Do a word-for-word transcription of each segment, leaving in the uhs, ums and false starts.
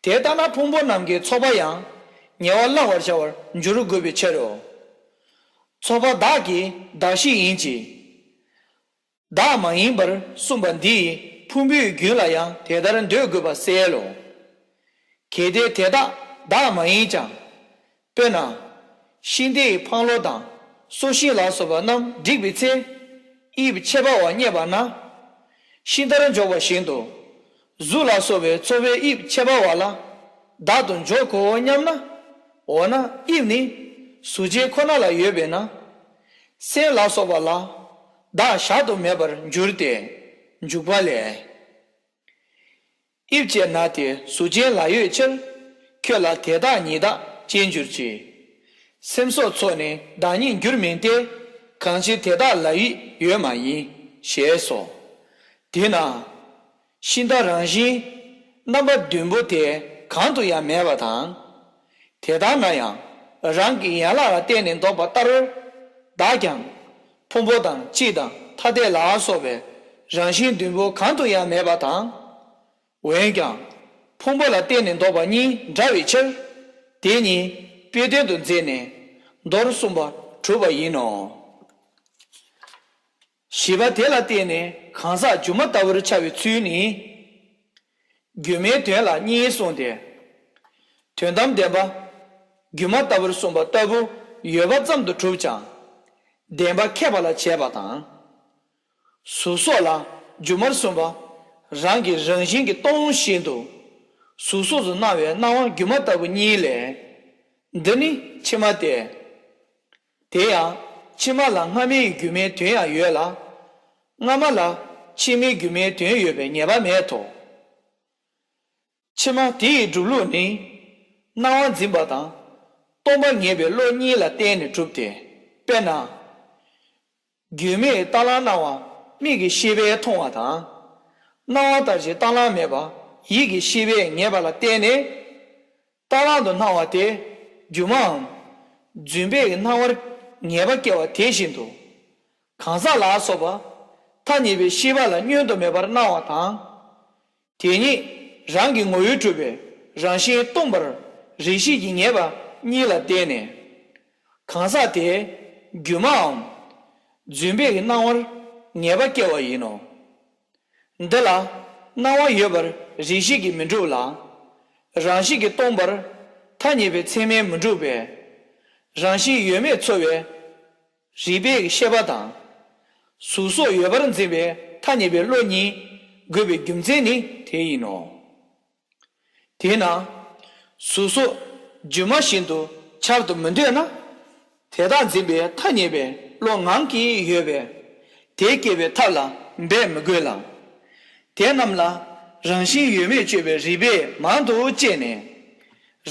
དེ་ལྟ་ན་ཕུང་པོ་རྣམས་ཀྱི་ཚོགས་པ་ཡང་ཉེ་བར་བླང་བར་བྱ་བར་འགྱུར་དགོས་པའི་ཕྱིར་རོ། ཚོགས་པ་བདག་གི་གདགས་གཞི་ཡིན་གྱི། བདག་མ་ཡིན་པར་གསུངས་པ་འདིས་ཕུང་པོའི་རྒྱུན་ལ་ཡང་དེ་ལྟར་འདོད་དགོས་པ་གསལ་ལོ། གལ་ཏེ་དེ་དག་བདག་མ་ཡིན་ཀྱང་། དཔེར་ན། ཤིང་རྟའི་འཕང་ལོ་དང་སོ་ཤིང་ལ་སོགས་པ་རྣམས་བསྒྲིགས་པའི་ཚེ། དབྱིབས་ཁྱད་པར་བ་རྙེད་པ་ན། ཤིང་རྟར་འཇོག་པ་བཞིན་དུ། གཟུགས་ལ་སོགས་པའི་ཚོགས་པའི་དབྱིབས་ཁྱད་པར་བ་ལ་བདག་ཏུ་འཇོག་གོ་སྙམ་ན། འོ་ན་དབྱིབས་ནི་གཟུགས་ཅན་ཁོ་ན་ལ་ཡོད་པས་ན། སེམས་ལ་སོགས་པ་ལ་བདག་གཞག་ཏུ་མེད་པར་འགྱུར་ཏེ། འཇུག་པ་ལས། དབྱིབས་ཅན་ན་དེ་གཟུགས་ཅན་ལ་ཡོད་ཕྱིར། ཁྱོད་ལ་དེ་དག་ཉིད་བདག་ཅེས་འགྱུར་གྱི། སེམས་སོགས་ཚོགས་ནི་བདག་ཉིད་འགྱུར་མིན་ཏེ། གང་ཕྱིར་དེ་དག་ལ་དབྱིབས་ཡོད་མ་ཡིན། ཞེས་སོ། དེས་ན། ཤིང་རྟ་རང་བཞིན་རྣམ་པ་བདུན་པོ་དེ་གང་དུ་ཡང་མེད་པ་དང་། དེ་ལྟར་ན་ཡང་རང་གི་ཡན་ལག་ལ་བརྟེན་ནས་འདོགས་པ་ལྟར། བདག་ཀྱང་ཕུང་པོ་དང་དཔྱིད་དང་ཐ་དད་ལ་སོགས་པའི་རང་བཞིན་བདུན་པོ་གང་དུ་ཡང་མེད་པ་དང་། འོན་ཀྱང་ཕུང་པོ་ལ་བརྟེན་ནས་འདོགས་པ་གཉིས་འདྲ་བའི་ཕྱིར། དེ་གཉིས་དཔེ་དོན་དུ་མཛད་ནས་མདོར་གསུངས་པ་གྲུབ་པ་ཡིན་ནོ། བཞི་པ་དེ་ལ་བརྟེན་ནས་གང་ཟག་སྒྱུ་མ་ལྟ་བུར་འཆར་བའི་ཚུལ་ནི། སྒྱུ་མའི་དོན་ལ་གཉིས་གསུངས་ཏེ། དོན་དམ་བདེན་པ། སྒྱུ་མ་ལྟ་བུར་གསུངས་པ་ལྟ་བུ་ཡོད་པ་ཙམ་དུ་གྲུབ་ཀྱང་། བདེན་པ་ཁེགས་པ་ལ་བྱེད་པ་དང་། གཟུགས་སོགས་ལ་སྒྱུ་མར་གསུངས་པ་རང་གི་རང་བཞིན་གྱིས་སྟོང་བཞིན་དུ། གཟུགས་སོགས་སུ་སྣང་བའི་སྣང་བ་སྒྱུ་མ་ལྟ་བུ་གཉིས་ལས། འདི་ནི་ཕྱི་མ་སྟེ། དེ་ཡང་ཕྱི་མ་ལ་སྔ་མའི་སྒྱུ་མའི་དོན་ཡང་ཡོད་ལ། སྔ་མ་ལ་ཕྱི་མའི་སྒྱུ་མའི་དོན་ཡོད་པའི་ངེས་པ་མེད་དོ། ཕྱི་མ་དེ་ཡི་སྒྲུབ་ལུགས་ནི། སྣང་བ་འཛིན་པ་དང་། སྟོང་པ་ངེས་པའི་བློ་གཉིས་ལ་བརྟེན་ནས་གྲུབ་སྟེ། དཔེར་ན། སྒྱུ་མའི་རྟ་གླང་སྣང་བ་མིག་གི་ཤེས་པས་མཐོང་བ་དང་། སྣང་བ་ལྟར་གྱི་རྟ་གླང་མེད་པ་ཡིད་ཀྱི་ཤེས་པས་ངེས་པ་ལ་བརྟེན་ནས། རྟ་གླང་དུ་སྣང་བ་དེ་སྒྱུ་མའམ། རྫུན་པའི་སྣང་བར་ངེས་པ་སྐྱེ་བ་དེ་བཞིན་དུ། གང་ཟག་ལ་སོགས་པ་ཐ་སྙད་པའི་ཤེས་པ་ལ་བསྙོན་དུ་མེད་པར་སྣང་བ་དང་། དེ་ཉིད་རང་གི་ངོ་བོས་གྲུབ་པའི་རང་བཞིན་སྟོང་པར་རིགས་ཤེས་ཀྱིས་ངེས་པ་གཉིས་ལ་བརྟེན་ནས། གང་ཟག་དེ་སྒྱུ་མའམ། རྫུན་པའི་སྣང་བར་ངེས་པ་སྐྱེ་བ་ཡིན་ནོ། འདི་ལ་སྣང་བ་ཡོད་པར་རིགས་ཤེས་ཀྱིས་མི་འགྲུབ་ལ། རང་བཞིན་གྱིས་སྟོང་པར་ཐ་སྙད་པའི་ཚད་མས་མི་འགྲུབ་པས། རང་བཞིན་ཡོད་མེད་ཚོལ་བའི་རིགས་པའི་ཤེས་པ་དང་། གཟུགས་སོགས་ཡོད་པར་འཛིན་པའི་ཐ་སྙད་པའི་བློ་གཉིས་དགོས་པའི་རྒྱུ་མཚན་ནི་དེ་ཡིན་ནོ། དེས་ན། གཟུགས་སོགས་སྒྱུ་མ་བཞིན་དུ་འཆར་དུ་མི་འདོད་ན། དེ་དག་འཛིན་པའི་ཐ་སྙད་པའི་བློ་ངང་གིས་ཡོད་པས། དེ་སྐྱེ་བའི་ཐབས་ལ་འབད་མི་དགོས་ལ། དེ་རྣམས་ལ་རང་བཞིན་ཡོད་མེད་དཔྱོད་པའི་རིགས་པས་མང་དུ་དཔྱད་ནས།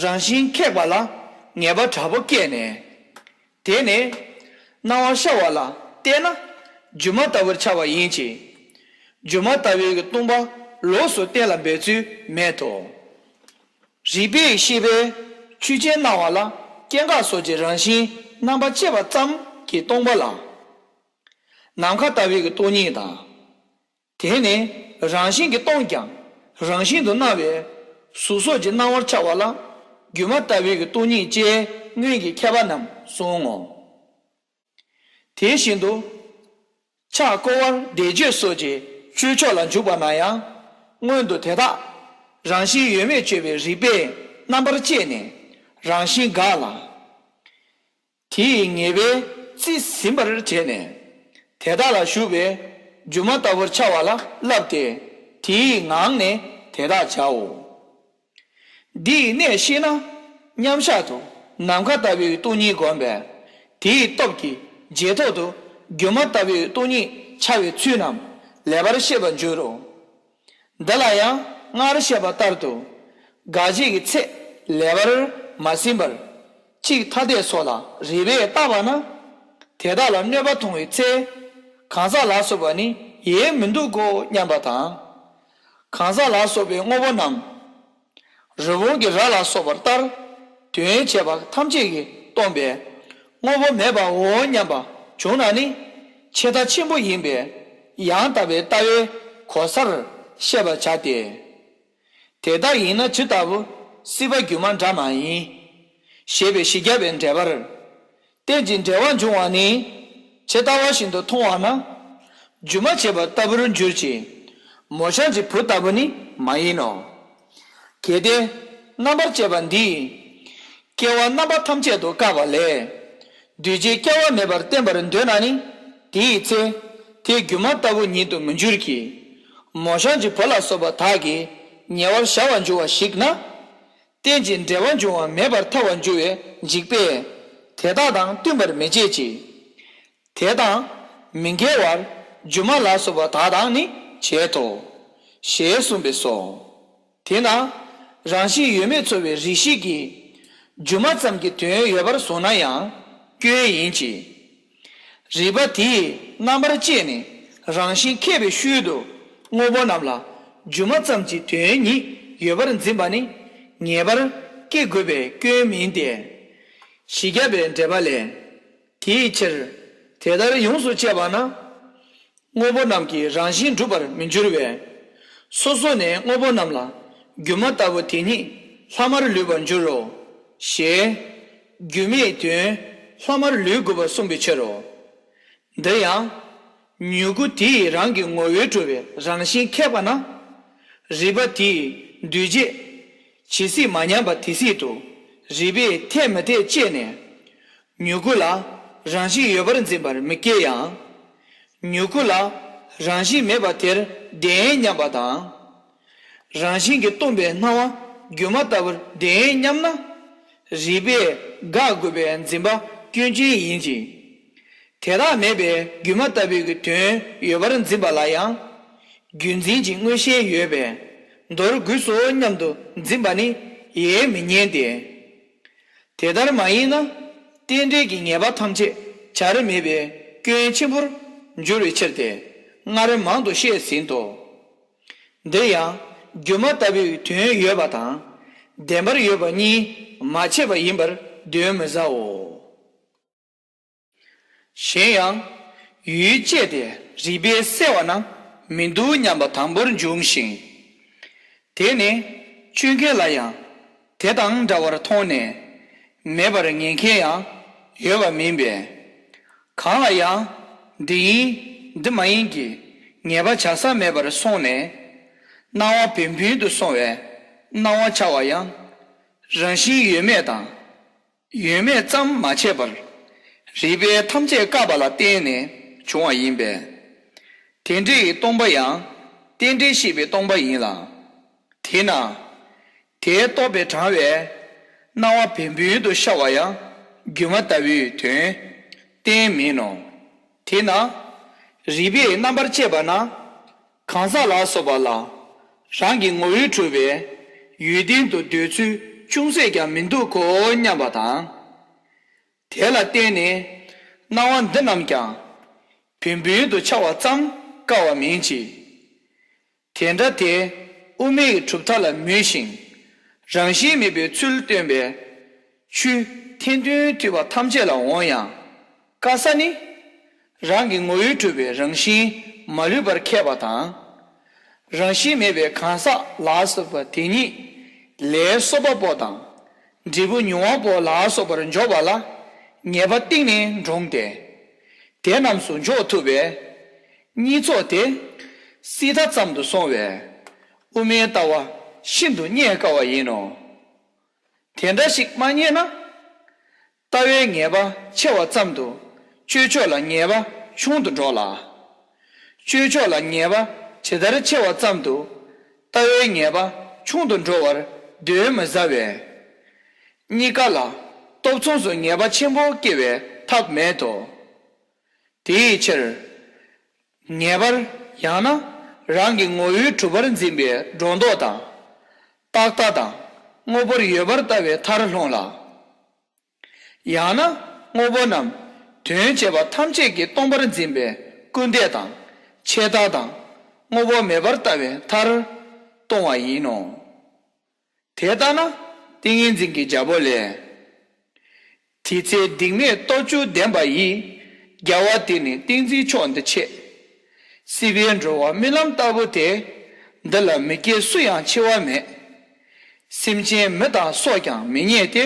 རང་བཞིན་ཁེགས་པ་ལ་ངེས་པ་དྲག་པོ་སྐྱེས་ནས། དེ་ནས་སྣང་བ་ཤར་བ་ལ་བལྟས་ན་སྒྱུ་མ་ལྟ་བུར་འཆར་བ་ཡིན་གྱི། སྒྱུ་མ་ལྟ་བུའི་སྟོང་པ་ལོགས་སུ་གཏན་ལ་འབེབས་ཚུལ་མེད་དོ། རིགས་པའི་ཤེས་པས་ཆོས་ཅན་སྣང་བ་ལ་སྐྱེ་འགག་སོགས་ཀྱི་རང་བཞིན་རྣམ་པར་དཔྱད་པ་ཙམ་གྱིས་སྟོང་པ་ལ། ནམ་མཁའ་ལྟ་བུའི་སྟོང་ཉིད་དང་། དེ་ནི་རང་བཞིན་གྱིས་སྟོང་ཀྱང་རང་བཞིན་དུ་སྣང་བའི་གཟུགས་སོགས་ཀྱི་སྣང་བར་འཆར་བ་ལ་སྒྱུ་མ་ལྟ་བུའི་སྟོང་ཉིད་ཅེས་སྔོན་གྱི་མཁས་པ་རྣམས་གསུང་ངོ་། དེ་བཞིན་དུ། ཕྱག་བསྐོར་བར་བཟླས་བརྗོད་སོགས་ཀྱི་སྤྱོད་ཕྱོགས་ལ་འཇུག་པ་ན་ཡང་སྔོན་དུ་དེ་དག་རང་བཞིན་ཡོད་མེད་དཔྱོད་པའི་རིགས་པས་རྣམ་པར་དཔྱད་ནས་རང་བཞིན་དགག་ལ། དེ་ཡི་ངེས་པས་རྩིས་ཟིན་པར་བྱས་ནས། དེ་དག་ལ་ཞུགས་པས་སྒྱུ་མ་ལྟ་བུར་འཆར་བ་ལ་བསླབས་ཏེ་དེའི་ངང་ནས་དེ་དག་བྱའོ། འདི་ཡི་གནད་ཤེས་ན་མཉམ་བཞག་ཏུ་ནམ་མཁའ་ལྟ་བུའི་སྟོང་ཉིད་བསྒོམས་པས་དེའི་སྟོབས་ཀྱིས་རྗེས་ཐོག་ཏུ་སྒྱུ་མ་ལྟ་བུའི་སྟོང་ཉིད་འཆར་བའི་ཚུལ་རྣམས་ལེགས་པར་ཤེས་པར་འགྱུར་རོ། འདི་ལ་ཡང་སྔར་བཤད་པ་ལྟར་དུ་དགག་བྱའི་ཚད་ལེགས་པར་མ་ཟིན་པར་གཅིག་ཐ་དད་སོགས་ལ་རིགས་པས་བརྟགས་པ་ན། དེ་དག་ལ་གནོད་པ་མཐོང་བའི་ཚེ། གང་ཟག་ལ་སོགས་པ་ནི་ཡེ་མི་འདུག་གོ་སྙམ་པ་དང་། གང་ཟག་ལ་སོགས་པའི་དངོས་པོ་རྣམས། རི་བོང་གི་རྭ་ལ་སོགས་པ་ལྟར། དོན་བྱེད་པ་ཐམས་ཅད་ཀྱིས་སྟོང་པས། དངོས་པོ་མེད་པའོ་སྙམ་པ་བྱུང་ན་ནི། ཆད་ལྟ་ཆེན་པོ་ཡིན་པས་ཡང་དག་པའི་ལྟ་བའི་གོ་སར་བཤད་པར་བྱ་སྟེ། དེ་ལྟར་ཡིན་ན་ཇི་ལྟ་བུ་ སྲིད་པ་སྒྱུ་མ་འདྲ་མ་ཡིན། ཞེས་པའི་བཞི་བརྒྱ་པའི་འགྲེལ་པར། རྟེན་ཅིང་འབྲེལ་བར་འབྱུང་བ་ནི། ཇི་ལྟ་བ་བཞིན་དུ་མཐོང་བ་ན། སྒྱུ་མ་བྱས་པ་ལྟ་བུར་འགྱུར་གྱི། མོ་གཤམ་གྱི་བུ་ལྟ་བུ་ནི་མ་ཡིན་ནོ། གལ་ཏེ། རྣམ་པར་དཔྱད་པ་འདིས། སྐྱེ་བ་རྣམ་པ་ཐམས་ཅད་དུ་བཀག་པ་ལས། འདུས་བྱས་སྐྱེ་བ་མེད་པར་བསྟན་པར་འདོད་ན་ནི། དེའི་ཚེ། དེ་སྒྱུ་མ་ལྟ་བུ་ཉིད་དུ་མི་འགྱུར་གྱི། མོ་གཤམ་གྱི་བུ་ལ་སོགས་པ་དག་གིས་ཉེ་བར་བྱ་བར་འགྱུར་བ་ཞིག་ན། རྟེན་ཅིང་འབྲེལ་བར་འབྱུང་བ་མེད་པར་ཐལ་བར་འགྱུར་བའི་འཇིགས་པས། དེ་དག་དང་བསྟུན་པར་མི་བྱེད་ཅིང་། དེ་དང་མི་འགལ་བར་སྒྱུ་མ་ལ་སོགས་པ་དག་དང་ནི་བྱེད་དོ། ཞེས་གསུངས་པས་སོ། དེས་ན་རང་བཞིན་ཡོད་མེད་ཚོལ་བའི་རིགས་ཤེས་ཀྱིས་སྒྱུ་མ་ཙམ་གྱི་དོན་ཡོད་པར་བཟུང་ན་ཡང་སྐྱོན་ཡིན་གྱི། རིགས་པ་དེས་རྣམ་པར་དཔྱད་ནས་རང་བཞིན་ཁེགས་པའི་ཤུལ་དུ་དངོས་པོ་རྣམས་ལ་སྒྱུ་མ་ཙམ་གྱི་དོན་ཉིད་ཡོད་པར་འཛིན་པ་ནི་ངེས་པར་སྐྱེ་དགོས་པའི་སྐྱོན་མིན་ཏེ། བཞི་བརྒྱ་པའི་འགྲེལ་པ་ལས། དེའི་ཕྱིར། དེ་ལྟར་ཡོངས་སུ་དཔྱད་པ་ན། དངོས་པོ་རྣམས་ཀྱི་རང་བཞིན་འགྲུབ་པར་མི་འགྱུར་བས། སོ་སོ་ནས་དངོས་པོ་རྣམས་ལ་སྒྱུ་མ་ལྟ་བུ་དེ་ཉིད་ལྷག་མར་ལུས་པར་འགྱུར་རོ། ཞེས། སྒྱུ་མའི་དོན་ལྷག་མར་ལུས་དགོས་པར་གསུངས་པའི་ཕྱིར་རོ། འདི་ཡང་། མྱུ་གུ་དེ་ཡི་རང་གི་ངོ་བོས་གྲུབ་པའི་རང་བཞིན་ཁེགས་པ་ན། རིགས་པ་དེ་ཡི་འདུས་བྱས། ཇི་སྲིད་མ་ཉམས་པ་དེ་སྲིད་དུ་རིགས་པས་འཐད་མི་འཐད་དཔྱད་ནས། མྱུ་གུ་ལ་རང་བཞིན་ཡོད་པར་འཛིན་པར་མི་སྐྱེ་ཡང་། མྱུ་གུ་ལ་རང་བཞིན་མེད་པ་དེར་བདེན་སྙམ་པ་དང་། རང་བཞིན་གྱིས་སྟོང་པའི་སྣང་བ་སྒྱུ་མ་ལྟ་བུར་བདེན་སྙམ་ན། རིགས་པས་དགག་དགོས་པའི་འཛིན་པ་སྐྱོན་ཅན་ཡིན་གྱི། དེ་དག་མེད་པའི་སྒྱུ་མ་ལྟ་བུའི་གི་དོན་ཡོད་པར་འཛིན་པ་ལ་ཡང་། རྒྱུ་འཛིན་གྱི་མངོན་ཞེན་ཡོད་པས་མདོར་བསྡུས་སོ་སྙམ་དུ་འཛིན་པ་ནི་ཡེ་མི་ཉན་ཏེ། དེ་ལྟར་མ་ཡིན་ན་རྟེན་འབྲེལ་གྱི་ངེས་པ་ཐམས་ཅད་བྱར་མེད་པའི་སྐྱོན་ཆེན་པོར་འགྱུར་བའི་ཕྱིར་ཏེ། སྔར་མང་དུ་བཤད་ཟིན་ཏོ། འདིར་ཡང་སྒྱུ་མ་ལྟ་བུའི་དོན་ཡོད་པ་དང་བདེན་པར་ཡོད་པ་གཉིས་མ་ཕྱེ་བ་ཡིན་པར་གདོན་མི་ཟའོ། གཞན་ཡང་། ཡུལ་དཔྱད་དེ་རིགས་པས་གསལ་བ་ན་མི་འདུག་སྙམ་པ་དང་པོར་འབྱུང་ཞིང་། དེ་ནི་ཆོས་མཁན་ལ་ཡང་དེ་དང་འདྲ་བར་མཐོང་ནས་མེད་པར་ངེས་མཁན་ཡང་ཡོད་པ་མིན་པས། གང་ལ་ཡང་འདི་ཡིན་འདི་མ་ཡིན་གྱི་ངེས་པ་བྱ་ས་མེད་པར་སོང་ནས་སྣང་བ་བན་བུན་དུ་སོང་བས་སྣང་བ་འཆར་བ་ཡང་རང་བཞིན་ཡོད་མེད་དང་། ཡོད་མེད་ཙམ་མ་ཕྱེད་པར་རིགས་པས་ཐམས་ཅད་བཀག་པ་ལ་བརྟེན་ནས་བྱུང་བ་ཡིན་པས། དེ་འདྲའི་སྟོང་པ་ཡང་རྟེན་འབྲེལ་ཤེས་པའི་སྟོང་པ་ཡིན་ལ། དེས་ན། དེ་རྟོགས་པས་དྲང་བའི་སྣང་བ་བན་བུན་དུ་ཤར་བ་ཡང་སྒྱུ་མ་ལྟ་བུའི་དོན་གཏན་མིན་ནོ། དེས་ན། རིགས་པས་རྣམ་པར་དཔྱད་པ་ན། གང་ཟག་ལ་སོགས་པ་ལ་རང་གི་ངོ་བོས་གྲུབ་པའི་ཡུལ་ལྡན་དུ་འདོད་ཚུལ་ཅུང་ཟད་ཀྱང་མི་འདུག་གོ་སྙམ་པ་དང་། དེ་ལ་བརྟེན་ནས་སྣང་བ་འདི་རྣམས་ཀྱང་བན་བུན་དུ་འཆར་བ་ཙམ་བཀག་པ་མིན་གྱི། དེ་འདྲ་དེ་དབུ་མའི་གྲུབ་མཐའ་ལ་མོས་ཤིང་རང་བཞིན་མེད་པའི་ཚུལ་སྟོན་པའི་ཆོས་ཐེར་འདོན་འཐུས་པ་ཐམས་ཅད་ལ་འོང་ཡང་དཀའ་ས་ནི། རང་གི་ངོ་བོས་གྲུབ་པའི་རང་བཞིན་མ་ལུས་པར་མཁས་པ་དང་། རང་བཞིན་མེད་པའི་གང་ཟག་ལ་སོགས་པ་དེ་ཉིད་ལས་གསོག་པ་པོ་དང་། འབྲས་བུ་མྱོང་བ་པོ་ལ་སོགས་པར་འཇོག་པ་ལ་ངེས་པ་གཏིང་ནས་འདྲོངས་ཏེ། དེ་རྣམས་སུ་འཇོག་ཐུབ་པས། གཉིས་ཚོགས་དེ་སྲིད་མཐའ་ཙམ་དུ་སོང་བས་དབུ་མའི་ལྟ་བ་ཤིན་ཏུ་རྙེད་དཀའ་བ་ཡིན་ནོ། དེ་འདྲ་ཞིག་མ་རྙེད་ན། ལྟ་བའི་ངེས་པ་ཆེ་བ་ཙམ་དུ་སྤྱོད་ཕྱོགས་ལ་ངེས་པ་ཆུང་དུ་འགྲོ་ལ། སྤྱོད་ཕྱོགས་ལ་ངེས་པ་ཇི་ལྟར་ཆེ་བ་ཙམ་དུ་ལྟ་བའི་ངེས་པ་ཆུང་དུ་འགྲོ་བར་གདོན་མི་ཟ་བས། གཉིས་ཀ་ལ་སྟོབས་མཚུངས་སུ་ངེས་པ་ཆེན་པོ་སྐྱེ་བའི་ཐབས་མེད་དོ། དེའི་ཕྱིར། ངེས་པར་ཡང་ན་རང་གི་ངོ་བོས་གྲུབ་པར་འཛིན་པའི་སྒྲོ་འདོགས་དང་། རྟག་མཐའ་དང་དངོས་པོར་ཡོད་པར་ལྟ་བའི་མཐར་ལྷུང་ལ། ཡང་ན་དངོས་པོ་རྣམས་དོན་བྱེད་པ་ཐམས་ཅད་ཀྱིས་སྟོང་པར་འཛིན་པའི་སྐུར་འདེབས་དང་ཆད་ལྟ་དང་དངོས་པོ་མེད་པར་ལྟ་བའི་མཐར་ལྟུང་བ་ཡིན་ནོ། དེ་ལྟ་ན་ཏིང་ངེ་འཛིན་གྱི་རྒྱལ་པོ་ལས། དེ་ཚེ་སྡིག་མེད་སྟོབས་བཅུ་ལྡན་པ་ཡིས། རྒྱལ་བ་དེ་ནི་ཏིང་འཛིན་མཆོག་འདི་ཆེ། སྲིད་པའི་འགྲོ་བ་རྨི་ལམ་ལྟ་བུ་སྟེ། འདི་ལ་མི་སྐྱེ་སུ་ཡང་འཆི་བ་མེད། སེམས་ཅན་མི་དང་སྲོག་ཀྱང་མི་རྙེད་དེ།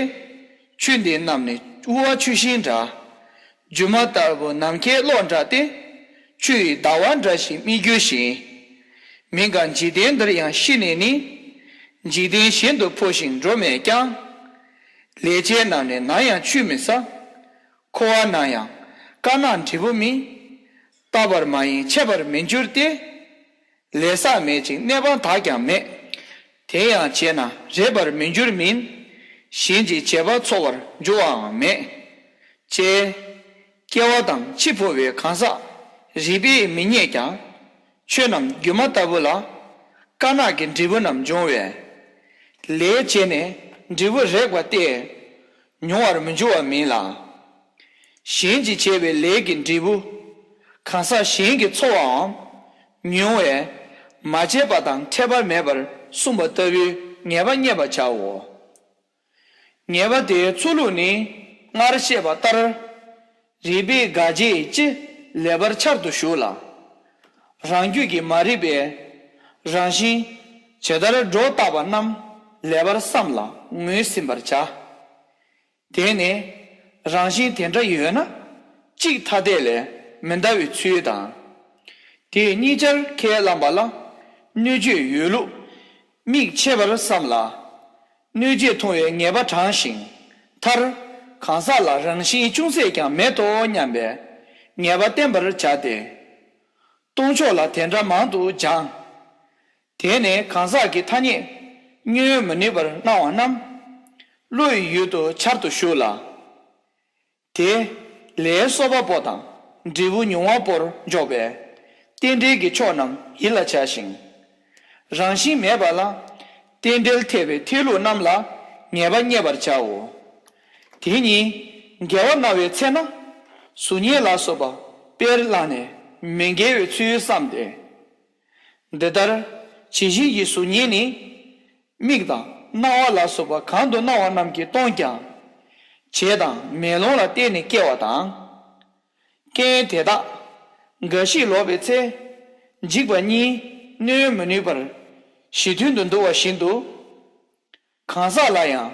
ཆོས་འདི་རྣམས་ནི་དབུ་བ་ཆུ་ཤིང་འདྲ། སྒྱུ་མ་ལྟ་བུ་ནམ་མཁའི་གློག་འདྲ་སྟེ། ཆུ་ཡི་ཟླ་བ་འདྲ་ཞིག་སྨིག་རྒྱུ་བཞིན། མི་འགའ་འཇིག་རྟེན་འདིར་ཡང་ཤི་ནས་ནི། འཇིག་རྟེན་གཞན་དུ་འཕོ་ཞིང་འགྲོ་མེད་ཀྱང་། ལས་བྱེད་རྣམས་ནི་ནམ་ཡང་ཆུད་མི་ཟ། འཁོར་བ་ན་ཡང་དཀར་ནག་འབྲས་བུ་མིན། རྟག་པར་མ་ཡིན་ཆད་པར་མི་འགྱུར་ཏེ། ལས་བསགས་མེད་ཅིང་གནས་པ་དག་ཀྱང་མེད། དེ་ཡང་བྱས་ན་རེག་པར་མི་འགྱུར་མིན། གཞན་གྱི་བྱེད་པ་འཚོ་བར་འགྱུར་བའང་མེད། ཅེས། སྐྱེ་བ་དང་འཆི་འཕོ་བའི་གང་ཟག་རིག་པས་མི་རྙེད་ཀྱང་། ཆོས་རྣམས་སྒྱུ་མ་ལྟ་བུ་ལ། དཀར་ནག་གི་འབྲས་བུ་རྣམས་འབྱུང་བས། ལས་བྱས་ནས་འབྲས་བུ་རེག་པ་སྟེ། མྱོང་བར་མི་འགྱུར་བ་མིན་ལ། གཞན་གྱིས་བྱས་པའི་ལས་ཀྱི་འབྲས་བུ། གང་ཟག་གཞན་གྱིས་འཚོ་བའམ། མྱོང་བས། མ་བྱས་པ་དང་ཕྲད་པ་མེད་པར་གསུངས་པ་ལྟ་བུའི་ངེས་པ་རྙེད་པར་བྱའོ། ངེས་པ་དེའི་ཚུལ་ལུགས་ནི་སྔར་བཤད་པ་ལྟར། རིགས་པས་དགག་བྱའི་སྤྱི་ལེགས་པར་འཆར་དུ་གཞུག་ལ། རང་རྒྱུད་ཀྱི་མ་རིག་པའི་རང་བཞིན་ཇི་ལྟར་སྒྲོ་བཏགས་པ་རྣམས་ལེགས་པར་བསམ་ལ་ངོས་ཟིན་པར་བྱ། དེ་ནི་རང་བཞིན་དེ་འདྲ་ཡོད་ན་གཅིག་ཐ་དད་ལས་མི་འདའ་བའི་ཚུལ་དང་། དེས་གཉིས་ཆར་ཁས་བླངས་པ་ལ་སྣོད་བཅུད་ཡོད་ལུགས་མིག་ཕྱེ་བར་བསམ་ལ། སྣོད་བཅུད་མཐོང་བའི་ངེས་པ་དྲངས་ཤིང་མཐར་གང་ཟག་ལ་རང་བཞིན་ཅུང་ཟད་ཀྱང་མེད་དོ་སྙམ་པའི་ངེས་པ་བསྟན་པར་བྱ་སྟེ། སྟོང་ཕྱོགས་ལ་དེ་འདྲ་མང་དུ་སྦྱང་། དེ་ནས་གང་ཟག་གི་ཐ་སྙད་བསྙོན་མི་ནུས་པར་སྣང་བ་རྣམས་བློ་ཡི་ཡུལ་དུ་འཆར་དུ་གཞུག་ལ། དེ་ལས་གསོག་པ་པོ་དང་འབྲས་བུ་མྱོང་བ་པོར་འཇོག་པའི་རྟེན་འབྲེལ་གྱི་ཕྱོགས་རྣམས་ཡིད་ལ་བྱ་ཞིང་། རང་བཞིན་མེད་པ་ལ་རྟེན་འབྲེལ་འཐད་པའི་ཐོས་ལུགས་རྣམས་ལ་ངེས་པ་རྙེད་པར་བྱའོ། དེ་ཉིད་འགལ་བ་སྣང་བའི་ཚེ་ན་གཟུགས་བརྙན་ལ་སོགས་པ་དཔེར་བླངས་ནས་མི་འགལ་བའི་ཚུལ་བསམ་སྟེ། འདི་ལྟར་ཇི་བཞིན་གྱི་གཟུགས་བརྙན་ནི། མིག་དང་རྣ་བ་ལ་སོགས་པ་གང་དུ་སྣང་བ་རྣམས་ཀྱིས་སྟོང་ཀྱང་། བྱད་དང་མེ་ལོང་ལ་བརྟེན་ནས་སྐྱེ་བ་དང་། རྐྱེན་དེ་དག་འགའ་ཞིག་ལོག་པའི་ཚེ། འཇིག་པ་གཉིས་གནོན་མི་ནུས་པར་གཞི་མཐུན་དུ་འདུ་བ་བཞིན་དུ། གང་ཟག་ལ་ཡང་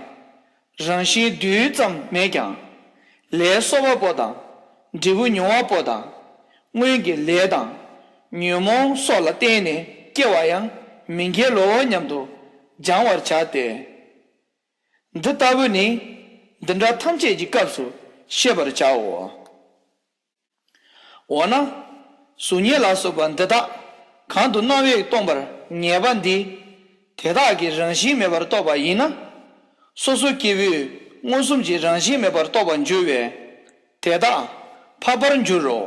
རང་བཞིན་རྡུལ་ཙམ་མེད་ཀྱང་། ལས་གསོག་པ་པོ་དང་འབྲས་བུ་མྱོང་བ་པོ་དང་། སྔོན་གྱི་ལས་དང་ཉོན་མོངས་སོགས་ལ་བརྟེན་ནས་སྐྱེ་བ་ཡང་མི་འགལ་ལོ་སྙམ་དུ་སྦྱང་བར་བྱ་སྟེ། འདི་ལྟ་བུ་ནི་འདི་འདྲ་ཐམས་ཅད་ཀྱི་སྐབས་སུ་ཤེས་པར་བྱའོ། འོ་ན། གཟུགས་བརྙན་ལ་སོགས་པ་འདི་དག་གང་དུ་སྣང་བས་སྟོང་པར་ངེས་པ་འདི། དེ་དག་གི་རང་བཞིན་མེད་པར་རྟོགས་པ་ཡིན་ན། སོ་སོ་སྐྱེ་བོས་མངོན་སུམ་གྱིས་རང་བཞིན་མེད་པར་རྟོགས་པར་འགྱུར་བས། དེ་དག་འཕགས་པར་འགྱུར་རོ།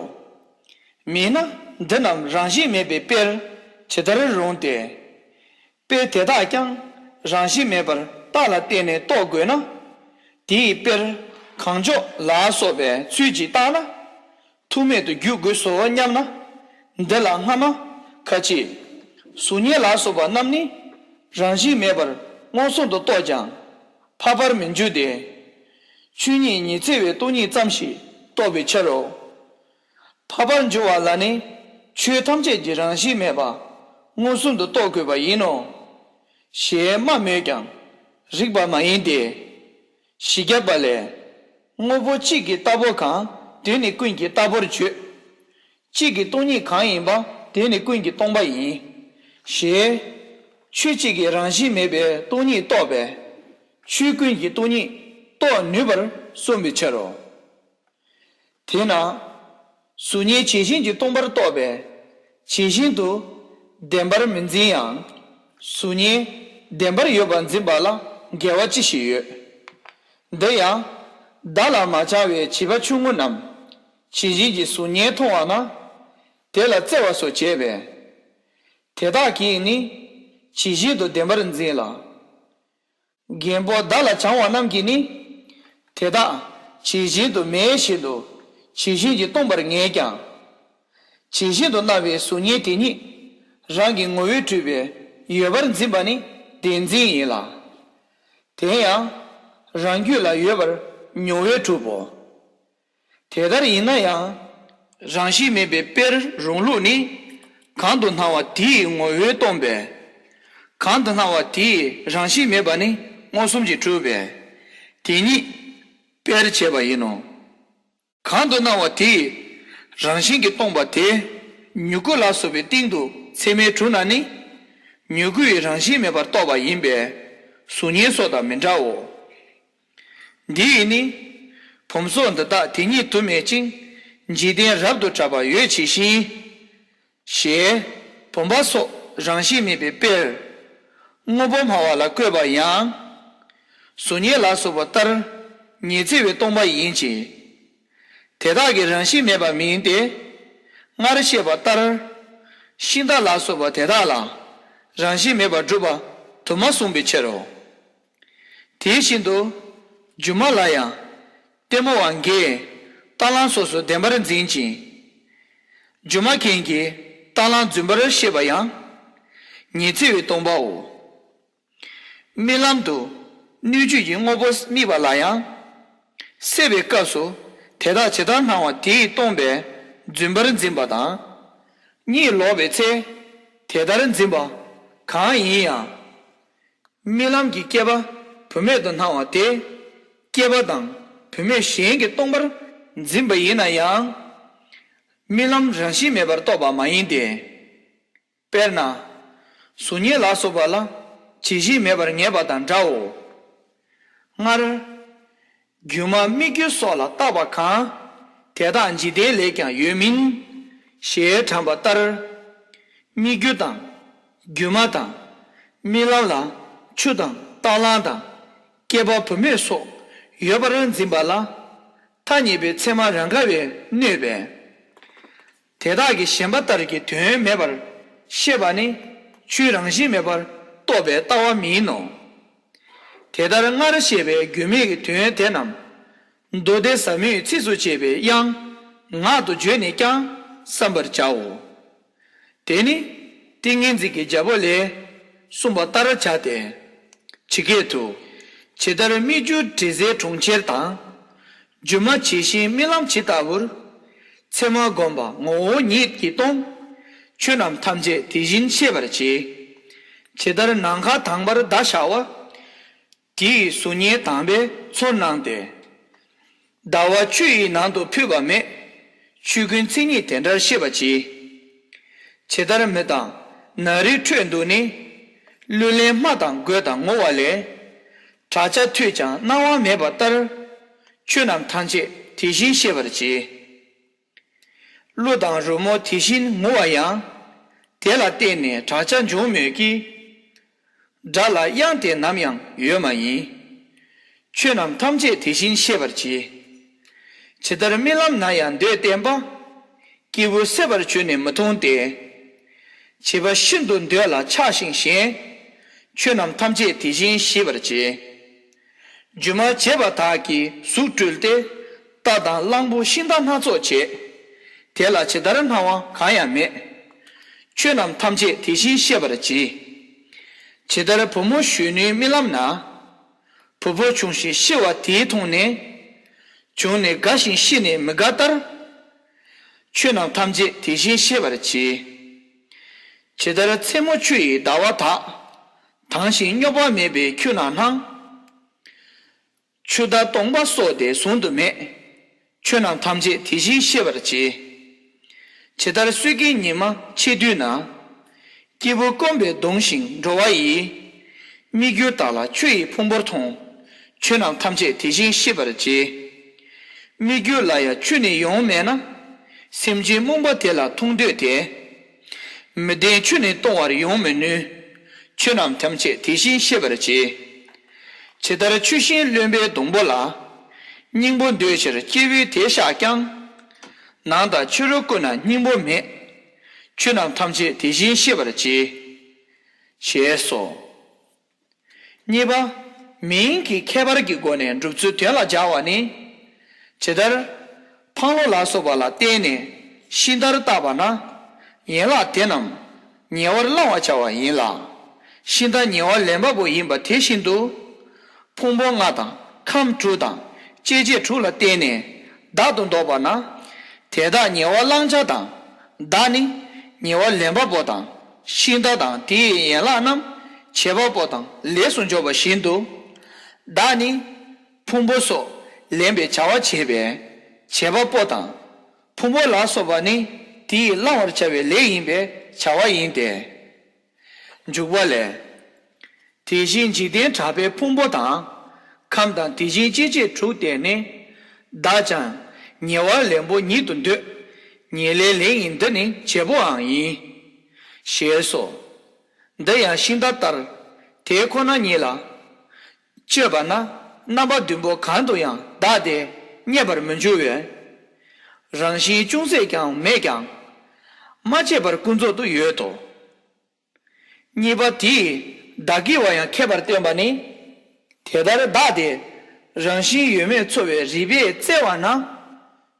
མིན་ན་འདི་རྣམས་རང་བཞིན་མེད་པའི་དཔེར་ཇི་ལྟར་རུང་སྟེ། དཔེ་དེ་དག་ཀྱང་རང་བཞིན་མེད་པར་རྟགས་ལ་བརྟེན་ནས་རྟོགས་དགོས་ན། དེའི་དཔེར་གང་ལྕོགས་ལ་སོགས་པའི་ཚུལ་གྱིས་བརྟགས་ན། ཐུག་མེད་དུ་འགྱུར་དགོས་སོ་སྙམ་ན། འདི་ལ་སྔ་མ་ཁ་ཅིག་གཟུགས་བརྙན་ལ་སོགས་པ་རྣམས་ནི་རང་བཞིན་མེད་པར་མངོན་སུམ་དུ་རྟོགས་ཀྱང་འཕགས་པར་མི་འགྱུར་ཏེ། ཆོས་ཉིད་ཉི་ཚེ་བའི་སྟོང་ཉིད་ཙམ་ཞིག་རྟོགས་པའི་ཕྱིར་རོ། འཕགས་པར་འགྱུར་བ་ལ་ནི་ཆོས་ཐམས་ཅད་ཀྱི་རང་བཞིན་མེད་པ་མངོན་སུམ་དུ་རྟོགས་དགོས་པ་ཡིན་ནོ། ཞེས་སྨྲ་མོད་ཀྱང་རིགས་པ་མ་ཡིན་ཏེ། བཞི་བརྒྱ་པ་ལས། དངོས་པོ་གཅིག་གི་རྟག་པ་གང་དེ་ནི་ཀུན་གྱི་རྟག་པར་བརྗོད། གཅིག་གི་སྟོང་ཉིད་གང་ཡིན་པ་དེ་ནི་ཀུན་གྱི་སྟོང་པ་ཡིན། ཞེས། ཆོས་གཅིག་གི་རང་བཞིན་མེད་པའི་སྟོང་ཉིད་རྟོགས་པས། ཆོས་ཀུན་གྱི་སྟོང་ཉིད་རྟོགས་ནུས་པར་གསུངས་པའི་ཕྱིར་རོ། དེས་ན། གཟུགས་བརྙན་ཇི་བཞིན་གྱིས་སྟོང་པར་རྟོགས་པས། ཇི་བཞིན་དུ་བདེན་པར་མི་འཛིན་ཡང་། གཟུགས་བརྙན་བདེན་པར་ཡོད་པར་འཛིན་པ་ལ་འགལ་བ་ཅི་ཞིག་ཡོད། འདི་ཡང་། བརྡ་ལ་མ་བྱང་བའི་བྱིས་པ་ཆུང་ངུ་རྣམས། ཇི་བཞིན་གྱི་གཟུགས་བརྙན་མཐོང་བ་ན། དེ་ལ་བརྩེ་བ་སོགས་བྱས་པས། དེ་དག་གིས་ནི་ཇི་བཞིན་དུ་བདེན་པར་འཛིན་ལ། རྒན་པོ་བརྡ་ལ་བྱང་བ་རྣམས་ཀྱིས་ནི། དེ་དག་ཇི་བཞིན་དུ་མེད་བཞིན་དུ་ཇི་བཞིན་གྱིས་སྟོང་པར་ངེས་ཀྱང་། ཇི་བཞིན་དུ་སྣང་བའི་གཟུགས་བརྙན་དེ་ཉིད་རང་གི་ངོ་བོས་གྲུབ་པའི་ཡོད་པར་འཛིན་པ་ནི་བདེན་འཛིན་ཡིན་ལ། དེ་ཡང་རང་རྒྱུད་ལ་ཡོད་པར་མྱོང་བས་གྲུབ་བོ། དེ་ལྟར་ཡིན་ན་ཡང་། རང་བཞིན་མེད་པའི་དཔེར་རུང་ལུགས་ནི། གང་དུ་སྣང་བ་དེ་ཡི་ངོ་བོས་སྟོང་པས། གང་དུ་སྣང་བ་དེའི་རང་བཞིན་མེད་པ་ནི་མངོན་སུམ་གྱིས་གྲུབ་པས། དེ་ཉིད་དཔེར་བྱས་པ་ཡིན་ནོ། གང་དུ་སྣང་བ་དེའི་རང་བཞིན་གྱིས་སྟོང་པ་དེ་མྱུ་གུ་ལ་སོགས་པའི་སྟེང་དུ་ཚད་མས་གྲུབ་ན་ནི། མྱུ་གུ་ཡི་རང་བཞིན་མེད་པར་རྟོགས་པ་ཡིན་པས་གཟུགས་བརྙན་སོགས་དང་མི་འདྲའོ། འདི་ཡིས་ནི། བུམ་སོགས་འདི་དག་དེ་ཉིད་དུ་མེད་ཅིང་འཇིག་རྟེན་རབ་ཏུ་གྲགས་པ་ཡོད་ཇི་བཞིན། ཞེས་བུམ་པ་སོགས་རང་བཞིན་མེད་པའི་དཔེར། དངོས་པོ་སྨྲ་བ་ལ་བཀོད་པ་ཡང་། གཟུགས་བརྙན་ལ་སོགས་པ་ལྟར་ཉི་ཚེ་བས་སྟོང་པ་ཡིན་གྱི། དེ་དག་གི་རང་བཞིན་མེད་པ་མིན་ཏེ། སྔར་བཤད་པ་ལྟར། ཤིང་རྟ་ལ་སོགས་པ་དེ་དག་ལ་རང་བཞིན་མེད་པར་གྲུབ་པ་དུ་མ་གསུངས་པའི་ཕྱིར་རོ། དེ་བཞིན་དུ། སྒྱུ་མ་ལ་ཡང་། ལྟད་མོ་བ་འགས་རྟ་གླང་སོགས་སུ་བདེན་པར་འཛིན་ཅིང་། སྒྱུ་མ་མཁན་གྱིས་རྟ་གླང་རྫུན་པར་ཤེས་པ་ཡང་། ཉི་ཚེ་བས་སྟོང་པའོ། རྨི་ལམ་དུ་སྣོད་བཅུད་ཀྱི་དངོས་པོ་རྨིས་པ་ལ་ཡང་། སད་པའི་སྐབས་སུ་དེ་དག་ཇི་ལྟར་སྣང་བ་དེས་སྟོང་པས་རྫུན་པར་འཛིན་པ་དང་། གཉིད་ལོག་པའི་ཚེ་དེ་ལྟར་འཛིན་པ་གང་ཡིན་ཡང་། རྨི་ལམ་གྱི་སྐྱེས་པ་བུད་མེད་དུ་སྣང་བ་དེ། སྐྱེས་པ་དང་བུད་མེད་གཞན་གྱིས་སྟོང་པར་འཛིན་པ་ཡིན་ན་ཡང་། རྨི་ལམ་རང་བཞིན་མེད་པར་རྟོགས་པ་མ་ཡིན་ཏེ། དཔེར་ན། གཟུགས་བརྙན་ལ་སོགས་པ་ལ་ཇི་བཞིན་མེད་པར་ངེས་པ་དང་འདྲའོ། སྔར། སྒྱུ་མ་སྨིག་རྒྱུ་སོགས་ལ་བཏགས་པ་གང་། དེ་དག་འཇིག་རྟེན་ལས་ཀྱང་ཡོད་མིན། ཞེས་དྲངས་པ་ལྟར། སྨིག་རྒྱུ་དང་། སྒྱུ་མ་དང་། རྨི་ལམ་ལ་ཆུ་དང་རྟ་གླང་དང་། སྐྱེས་པ་བུད་མེད་སོགས་ཡོད་པར་འཛིན་པ་ལ། ཐ་སྙད་པའི་ཚད་མ་རང་དགའ་བས་གནོད་པས། དེ་དག་གི་ཞེན་པ་ལྟར་གྱི་དོན་མེད་པར་ཤེས་པ་ནི་ཆོས་རང་བཞིན་མེད་པར་རྟོགས་པའི་ལྟ་བ་མིན་ནོ། དེ་ལྟར་སྔར་བཤད་པའི་སྒྱུ་མའི་དོན་དེ་རྣམས་མདོ་སྡེ་ཟབ་མོའི་ཚིགས་སུ་བཅད་པའི་དབྱངས་ངག་ཏུ་བརྗོད་ནས་ཀྱང་བསམ་པར་བྱའོ། དེ་ནི་ཏིང་ངེ་འཛིན་གྱི་རྒྱལ་པོ་ལས་གསུངས་པ་ལྟར་བྱ་སྟེ། ཇི་སྐད་དུ། ཇི་ལྟར་སྨིག་རྒྱུ་དྲི་ཟའི་གྲོང་ཁྱེར་དང་། སྒྱུ་མ་ཇི་བཞིན་རྨི་ལམ་ཇི་ལྟ་བུར། ཚད་མ་བསྒོམས་པ་ངོ་བོ་ཉིད་ཀྱིས་སྟོང་། ཆོས་རྣམས་ཐམས་ཅད་དེ་བཞིན་ཤེས་པར་བྱེད། ཇི་ལྟར་ནམ་མཁའ་དྭངས་པར་ཟླ་ཤར་བ། དེ་ཡི་གཟུགས་བརྙན་དྭངས་པས་ཚོར་སྣང་སྟེ། ཟླ་བ་ཆུ་ཡི་ནང་དུ་ཕུད་པ་མེད། ཆོས་ཀུན་མཚན་ཉིད་དེ་འདྲར་ཤེས་པར་གྱིས། ཇི་ལྟར་མེ་དང་ནཱ་རོའི་ཁྲོད་དུ་ནི། གླུ་ལེན་སྨྲ་དང་དགོད་དང་ངུ་བ་ལས། བྲག་ཆ་ཐོས་ཀྱང་སྣང་བ་མེད་པ་ལྟར། ཆོས་རྣམས་ཐམས་ཅད་དེ་བཞིན་ཤེས་པར་གྱིས། གླུ་དང་རོལ་མོ་དེ་བཞིན་ངུ་བ་ཡང་། དེ་ལ་བརྟེན་ནས་བྲག་ཆ་འབྱུང་མོད་ཀྱི། སྒྲ་ལ་དབྱངས་དེ་ནམ་ཡང་ཡོད་མ་ཡིན། ཆོས་རྣམས་ཐམས་ཅད་དེ་བཞིན་ཤེས་པར་གྱིས། ཇི་ལྟར་རྨི་ལམ་ན་ཡང་འདོད་བརྟན་པ། སྐྱེས་བུ་སད་པར་གྱུར་ནས་མི་མཐོང་སྟེ། བྱིས་པ་ཤིན་ཏུ་འདོད་ལ་ཆགས་ཤིང་ཞེན། ཆོས་རྣམས་ཐམས་ཅད་དེ་བཞིན་ཤེས་པར་བྱེད། སྒྱུ་མ་བྱས་པ་དག་གིས་གཟུགས་སྤྲུལ་ཏེ། རྟ་དང་གླང་པོ་ཤིང་རྟ་སྣ་ཚོགས་བྱེད། དེ་ལ་ཇི་ལྟར་སྣང་བ་གང་ཡང་མེད། ཆོས་རྣམས་ཐམས་ཅད་དེ་བཞིན་ཤེས་པར་གྱིས། ཇི་ལྟར་བུ་མོ་གཞོན་ནུའི་རྨི་ལམ་ན། བུ་ཕོ་བྱུང་ཞིང་ཤི་བ་དེ་མཐོང་ནས། བྱུང་ནས་དགའ་ཞིང་ཤི་ནས་མི་དགའ་ལྟར། ཆོས་རྣམས་ཐམས་ཅད་དེ་བཞིན་ཤེས་པར་གྱིས། ཇི་ལྟར་མཚན་མོ་ཆུ་ཡི་ཟླ་བ་དག། དྭངས་ཤིང་རྙོག་པ་མེད་པའི་ཆུ་ནང་སྣང་། ཆུ་ཟླ་སྟོང་པ་སོགས་དེ་གཟུང་དུ་མེད། ཆོས་རྣམས་ཐམས་ཅད་དེ་བཞིན་ཤེས་པར་བྱེད། ཇི་ལྟར་སྲོད་ཀྱི་ཉི་མ་ཕྱེད་དུས་ན། སྐྱེས་བུ་སྐོམ་པས་གདུང་ཞིང་འགྲོ་བ་ཡི། སྨིག་རྒྱུ་དག་ལ་ཆུ་ཡི་ཕུང་པོར་མཐོང་། ཆོས་རྣམས་ཐམས་ཅད་དེ་བཞིན་ཤེས་པར་བྱེད། སྨིག་རྒྱུ་ལ་ཡང་ཆུ་ནི་ཡོང་མེད་ན། སེམས་ཅན་རྨོངས་པ་དེ་ལ་མཐོང་འདོད་དེ། མི་ལྡན་ཆུ་ནི་གཏོང་བར་ཡོང་མི་ནུས། ཆོས་རྣམས་ཐམས་ཅད་དེ་བཞིན་ཤེས་པར་བྱེད། ཇི་ལྟར་ཆུ་ཤིང་རློན་པའི་སྡོང་པོ་ལ། སྙིང་པོ་འདོད་ཕྱིར་སྐྱེས་བུས་དེ་བཞག་ཀྱང་། ནང་དང་ཕྱི་རོལ་ཀུན་ན་སྙིང་པོ་མེད། ཆོས་རྣམས་ཐམས་ཅད་དེ་བཞིན་ཤེས་པར་བྱེད། ཞེས་སོ། གཉིས་པ། མིང་གི་ཁྱད་པར་གྱི་སྒོ་ནས་སྒྲུབ་ཚུལ་དོན་ལ་སྦྱར་བ་ནི། ཇི་ལྟར། འཕང་ལོ་ལ་སོགས་པ་ལ་བརྟེན་ནས་ཤིང་རྟར་བཏགས་པ་ན། ཡན་ལག་དེ་རྣམས་ཉེ་བར་བླང་བར་བྱ་བ་ཡིན་ལ། ཤིང་རྟ་ཉེ་བར་ལེན་པ་པོ་ཡིན་པ་དེ་བཞིན་དུ། ཕུང་པོ་ལྔ་དང་ཁམས་དྲུག་དང་སྐྱེ་མཆེད་དྲུག་ལ་བརྟེན་ནས་བདག་ཏུ་འདོགས་པ་ན། དེ་དག་ཉེ་བར་བླང་བྱ་དང་བདག་ནི་ཉེ་བར་ལེན་པ་པོ་དང་ཤིང་རྟ་དང་དེའི་ཡན་ལག་རྣམས་ བྱེད་པ་པོ་དང་ལས་སུ་འཇོག་པ་བཞིན་དུ། བདག་ནི་ཕུང་པོ་སོགས་ལེན་པའི་བྱ་བ་བྱེད་པའི་བྱེད་པ་པོ་དང་། ཕུང་པོ་ལ་སོགས་པ་ནི་དེས་བླང་བར་བྱ་བའི་ལས་ཡིན་པས་བྱ་བ་ཡིན་ཏེ། འཇུག་པ་ལས། དེ་བཞིན་འཇིག་རྟེན་གྲགས་པའི་ཕུང་པོ་དང་། ཁམས་དང་དེ་བཞིན་སྐྱེ་མཆེད་དྲུག་དེ་ནི། བདག་ཀྱང་ཉེ་བར་ལེན་པོ་ཉིད་དུ་འདོད། ཉེ་ལས་ལེན་ཡིན་འདི་ནི་བྱེད་པོའང་ཡིན། ཞེས་སོ། འདི་ཡང་ཤིང་རྟ་ལྟར་དེ་ཁོ་ན་ཉིད་ལ་དཔྱོད་པ་ན་རྣམ་པ་བདུན་པོ་གང་དུ་ཡང་བདག་དེ་རྙེད་པར་མི་འགྱུར་བས། རང་བཞིན་ཅུང་ཟད་ཀྱང་མེད་ཀྱང་། མ་དཔྱད་པར་ཀུན་རྫོབ་ཏུ་ཡོད་དོ། གཉིས་པ་དེས་བདག་གི་བ་ཡང་ཁྱད་པར་བསྟན་པ་ནི། དེ་ལྟར་བདག་དེ་རང་བཞིན་ཡོད་མེད་ཚོར་བའི་རིགས་པས་བཙལ་བ་ན།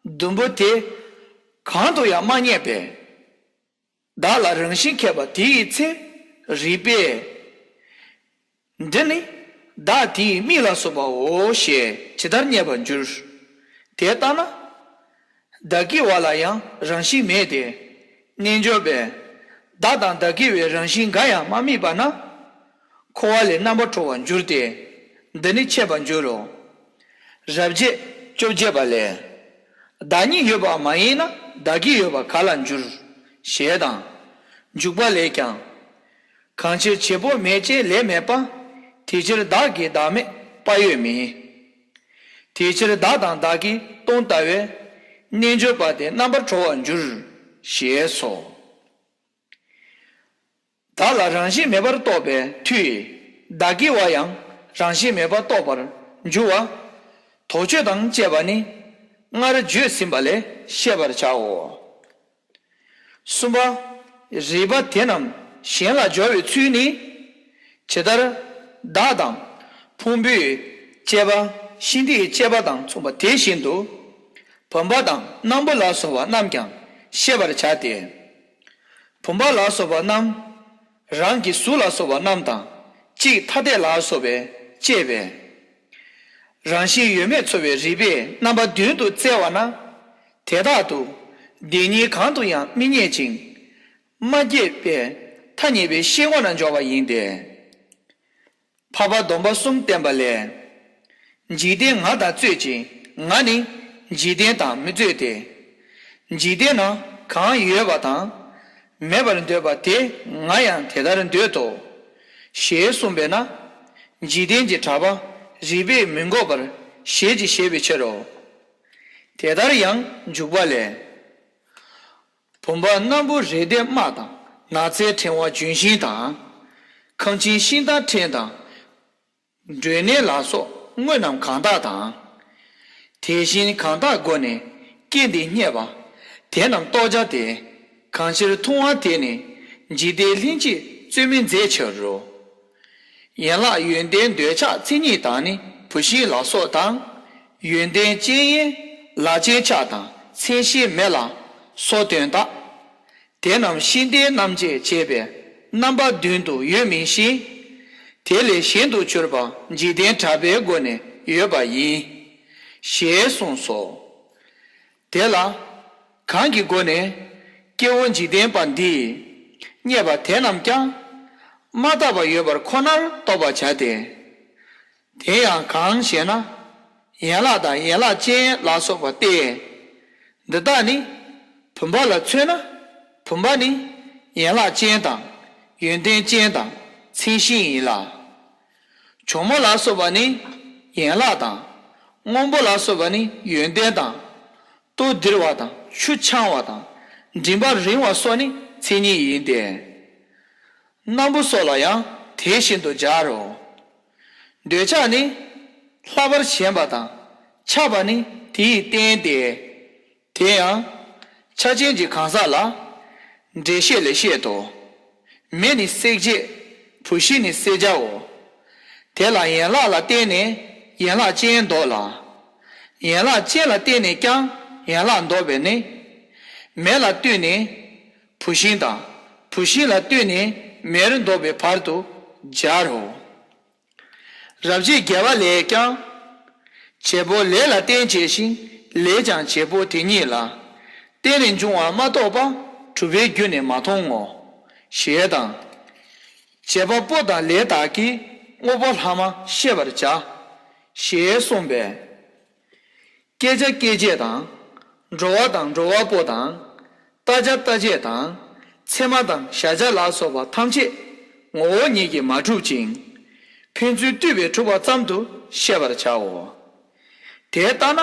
བདུན་པོ་དེ་གང་དུ་ཡང་མ་རྙེད་པས། བདག་ལ་རང་བཞིན་ཁྱད་པར་དེའི་ཚེ་རིགས་པས། འདི་ནི་བདག་དེའི་མིག་ལ་སོགས་པའོ་ཞེས་ཇི་ལྟར་རྙེད་པར་འགྱུར། དེ་ལྟ་ན། བདག་གི་བ་ལ་ཡང་རང་བཞིན་མེད་དེ། རྣལ་འབྱོར་པས་བདག་དང་བདག་གི་བའི་རང་བཞིན་འགའ་ཡང་མ་དམིགས་པ་ན། འཁོར་བ་ལས་རྣམ་པར་གྲོལ་བར་འགྱུར་ཏེ། འདི་ནི་འཆད་པར་འགྱུར་རོ། རབ་བྱེད་བཅོ་བརྒྱད་པ་ལས། བདག་ཉིད་ཡོད་པ་མ་ཡིན་ན་བདག་གི་ཡོད་པ་ག་ལ་འགྱུར། ཞེས་དང་། འཇུག་པ་ལས་ཀྱང་། གང་ཕྱིར་བྱེད་པོ་མེད་ཅིང་ལས་མེད་པ། དེ་ཕྱིར་བདག་གི་བདག་མེད་པ་ཡོད་མིན། དེ་ཕྱིར་བདག་དང་བདག་གིས་སྟོང་ལྟ་བས། རྣལ་འབྱོར་པ་དེ་རྣམ་པར་གྲོལ་བར་འགྱུར། ཞེས་སོ། བདག་ལ་རང་བཞིན་མེད་པར་རྟོགས་པའི་མཐུས། བདག་གི་བ་ཡང་རང་བཞིན་མེད་པར་རྟོགས་པར་འགྱུར་བ། དོགས་གཅོད་དང་བཅས་པ་ནི། སྔར་བརྗོད་ཟིན་པ་ལས་ཤེས་པར་བྱའོ། གསུམ་པ། རིགས་པ་དེ་རྣམས་གཞན་ལ་སྦྱོར་བའི་ཚུལ་ནི། ཇི་ལྟར་བདག་དང་ཕུང་པོའི་དཔྱད་པ་ཤིང་རྟའི་དཔྱད་པ་དང་མཚུངས་པ་དེ་བཞིན་དུ། བུམ་པ་དང་སྣམ་བུ་ལ་སོགས་པ་རྣམས་ཀྱང་ཤེས་པར་བྱ་སྟེ། བུམ་པ་ལ་སོགས་པ་རྣམས་རང་གི་གཟུགས་ལ་སོགས་པ་རྣམས་དང་གཅིག་ཐ་དད་ལ་སོགས་པས་དཔྱད་པས། རང་བཞིན་ཡོད་མེད་ཚོར་བའི་རིགས་པས་རྣམ་པ་བདུན་དུ་བཙལ་བ་ན། དེ་དག་ཏུ་བདེན་གཉིས་གང་དུ་ཡང་མི་རྙེད་ཅིང་། མ་སྐྱེས་པས་ཐ་སྙད་པའི་ཤེས་ངོ་ན་འཇོག་པ་ཡིན་ཏེ། འཕགས་པ་སྡོམ་པ་གསུམ་བསྟན་པ་ལས། འཇིག་རྟེན་ང་དང་རྩོད་ཅིང་ང་ནི་འཇིག་རྟེན་དང་མི་རྩོད་དེ། འཇིག་རྟེན་ན་གང་ཡོད་པ་དང་མེད་པར་འདོད་པ་དེ་ང་ཡང་དེ་ལྟར་འདོད་དོ། ཞེས་གསུངས་པས་ན། འཇིག་རྟེན་གྱི་གྲགས་པ་རིགས་པས་མི་འགོག་པར་ཞལ་གྱིས་བཞེས་པའི་ཕྱིར་རོ། དེ་ལྟར་ཡང་འཇུག་པ་ལས། བུམ་པ་སྣམ་བུ་རེ་ལྡེ་དམར་དང་ནགས་ཚལ་ཕྲེང་བ་ལྗོན་ཤིང་དང་། ཁང་ཆེན་ཤིང་རྟ་ཕྲན་དང་། སྒྲོན་ནེ་ལ་སོགས་དངོས་རྣམས་གང་དག་དང་། དེ་བཞིན་གང་དག་སྒོ་ནས་སྐྱེས་ཏེ་རྙེད་པ། དེ་རྣམས་རྟོགས་བྱ་སྟེ། གང་ཕྱིར་མཐོང་བ་དེ་ནི་འཇིག་རྟེན་ལྷན་སྐྱེས་རྩོད་མི་མཛད་ཕྱིར་རོ། ཡན་ལག་ཡོན་ཏན་འདོད་ཆགས་མཚན་ཉིད་དང་ནི་བུད་ཤིང་ལ་སོགས་དང་། ཡོན་ཏན་ཅན་ཡན་ལག་ཅན་ཆགས་དང་མཚན་གཞི་མེད་ལ་སོགས་དོན་དག་དེ་རྣམས་ཤིང་རྟའི་རྣམ་བཅད་བྱས་པའི་རྣམ་པ་བདུན་དུ་ཡོད་མིན་ཞིང་། དེ་ལས་གཞན་དུ་གྱུར་པ་འཇིག་རྟེན་གྲགས་པའི་སྒོ་ནས་ཡོད་པ་ཡིན། ཞེས་གསུངས་སོ། དེ་ལ་གང་གི་སྒོ་ནས་སྐྱེ་བོ་འཇིག་རྟེན་པ་འདིས་རྙེད་པ་དེ་རྣམས་ཀྱང་མ་དག་པ་ཡོད་པར་ཁོ་ནར་རྟོགས་པར་བྱ་སྟེ། དེ་ཡང་གང་ཞེ་ན། ཡན་ལག་དང་ཡན་ལག་ཅན་ལ་སོགས་པ་སྟེ། འདི་དག་ནི་བུམ་པ་ལ་མཚོན་ན་བུམ་པ་ནི་ཡན་ལག་ཅན་དང་ཡོན་ཏན་ཅན་དང་མཚན་གཞི་ཡིན་ལ། གྱོག་མོ་ལ་སོགས་པ་ནི་ཡན་ལག་དང་། སྔོན་པོ་ལ་སོགས་པ་ནི་ཡོན་ཏན་དང་། ལྟོ་ལྡིར་བ་དང་ཆུ་འཆང་བ་དང་མགྲིན་པ་རིང་བ་སོགས་ནི་མཚན་ཉིད་ཡིན་ཏེ། སྣམ་བུ་སོགས་ལ་ཡང་དེ་བཞིན་དུ་སྦྱར་རོ། འདོད་ཆགས་ནི་ལྷག་པར་ཞེན་པ་དང་ཆགས་པ་ནི་དེའི་རྟེན་ཏེ། དེ་ཡང་ཆ་ཅན་གྱི་གང་ཟག་ལ་འགྲེལ་བཤད་ལས་བཤད་དོ། མེ་ནི་བསྲེག་བྱེད་བུད་ཤིང་ནི་བསྲེག་བྱའོ། དེ་ལ་ཡན་ལག་ལ་བརྟེན་ནས་ཡན་ལག་ཅན་འདོགས་ལ། ཡན་ལག་ཅན་ལ་བརྟེན་ནས་ཀྱང་ཡན་ལག་འདོགས་པས་ནི། མེ་ལ་ལྟོས་ནས་བུད་ཤིང་དང་བུད་ཤིང་ལ་ལྟོས་ནས་མེར་འདོགས་པའི་བར་དུ་སྦྱར་རོ། རབ་བྱེད་བརྒྱད་པ་ལས་ཀྱང་། བྱེད་པོ་ལས་ལ་བརྟེན་བྱས་ཤིང་ལས་ཀྱང་བྱེད་པོ་དེ་ཉིད་ལ་བརྟེན་ནས་འབྱུང་བ་མ་གཏོགས་པ་གྲུབ་པའི་རྒྱུ་ནི་མ་མཐོང་ངོ་། ཞེས་དང་། བྱེད་པ་པོ་དང་ལས་དག་གིས་དངོས་པོ་ལྷག་མ་ཤེས་པར་བྱ། ཞེས་གསུངས་པས། བསྐྱེད་བྱ་སྐྱེད་བྱེད་དང་། འགྲོ་བ་དང་འགྲོ་བ་པོ་དང་། རྟག་ཆ་རྟག་ཆད་དང་། མཚན་མ་དང་གཞལ་བྱ་ལ་སོགས་པ་ཐམས་ཅད་ངོ་བོ་ཉིད་ཀྱིས་མ་གྲུབ་ཅིང་། ཕན་ཚུན་བསྡུས་པས་གྲུབ་པ་ཙམ་དུ་ཤེས་པར་བྱའོ། དེ་ལྟ་ན་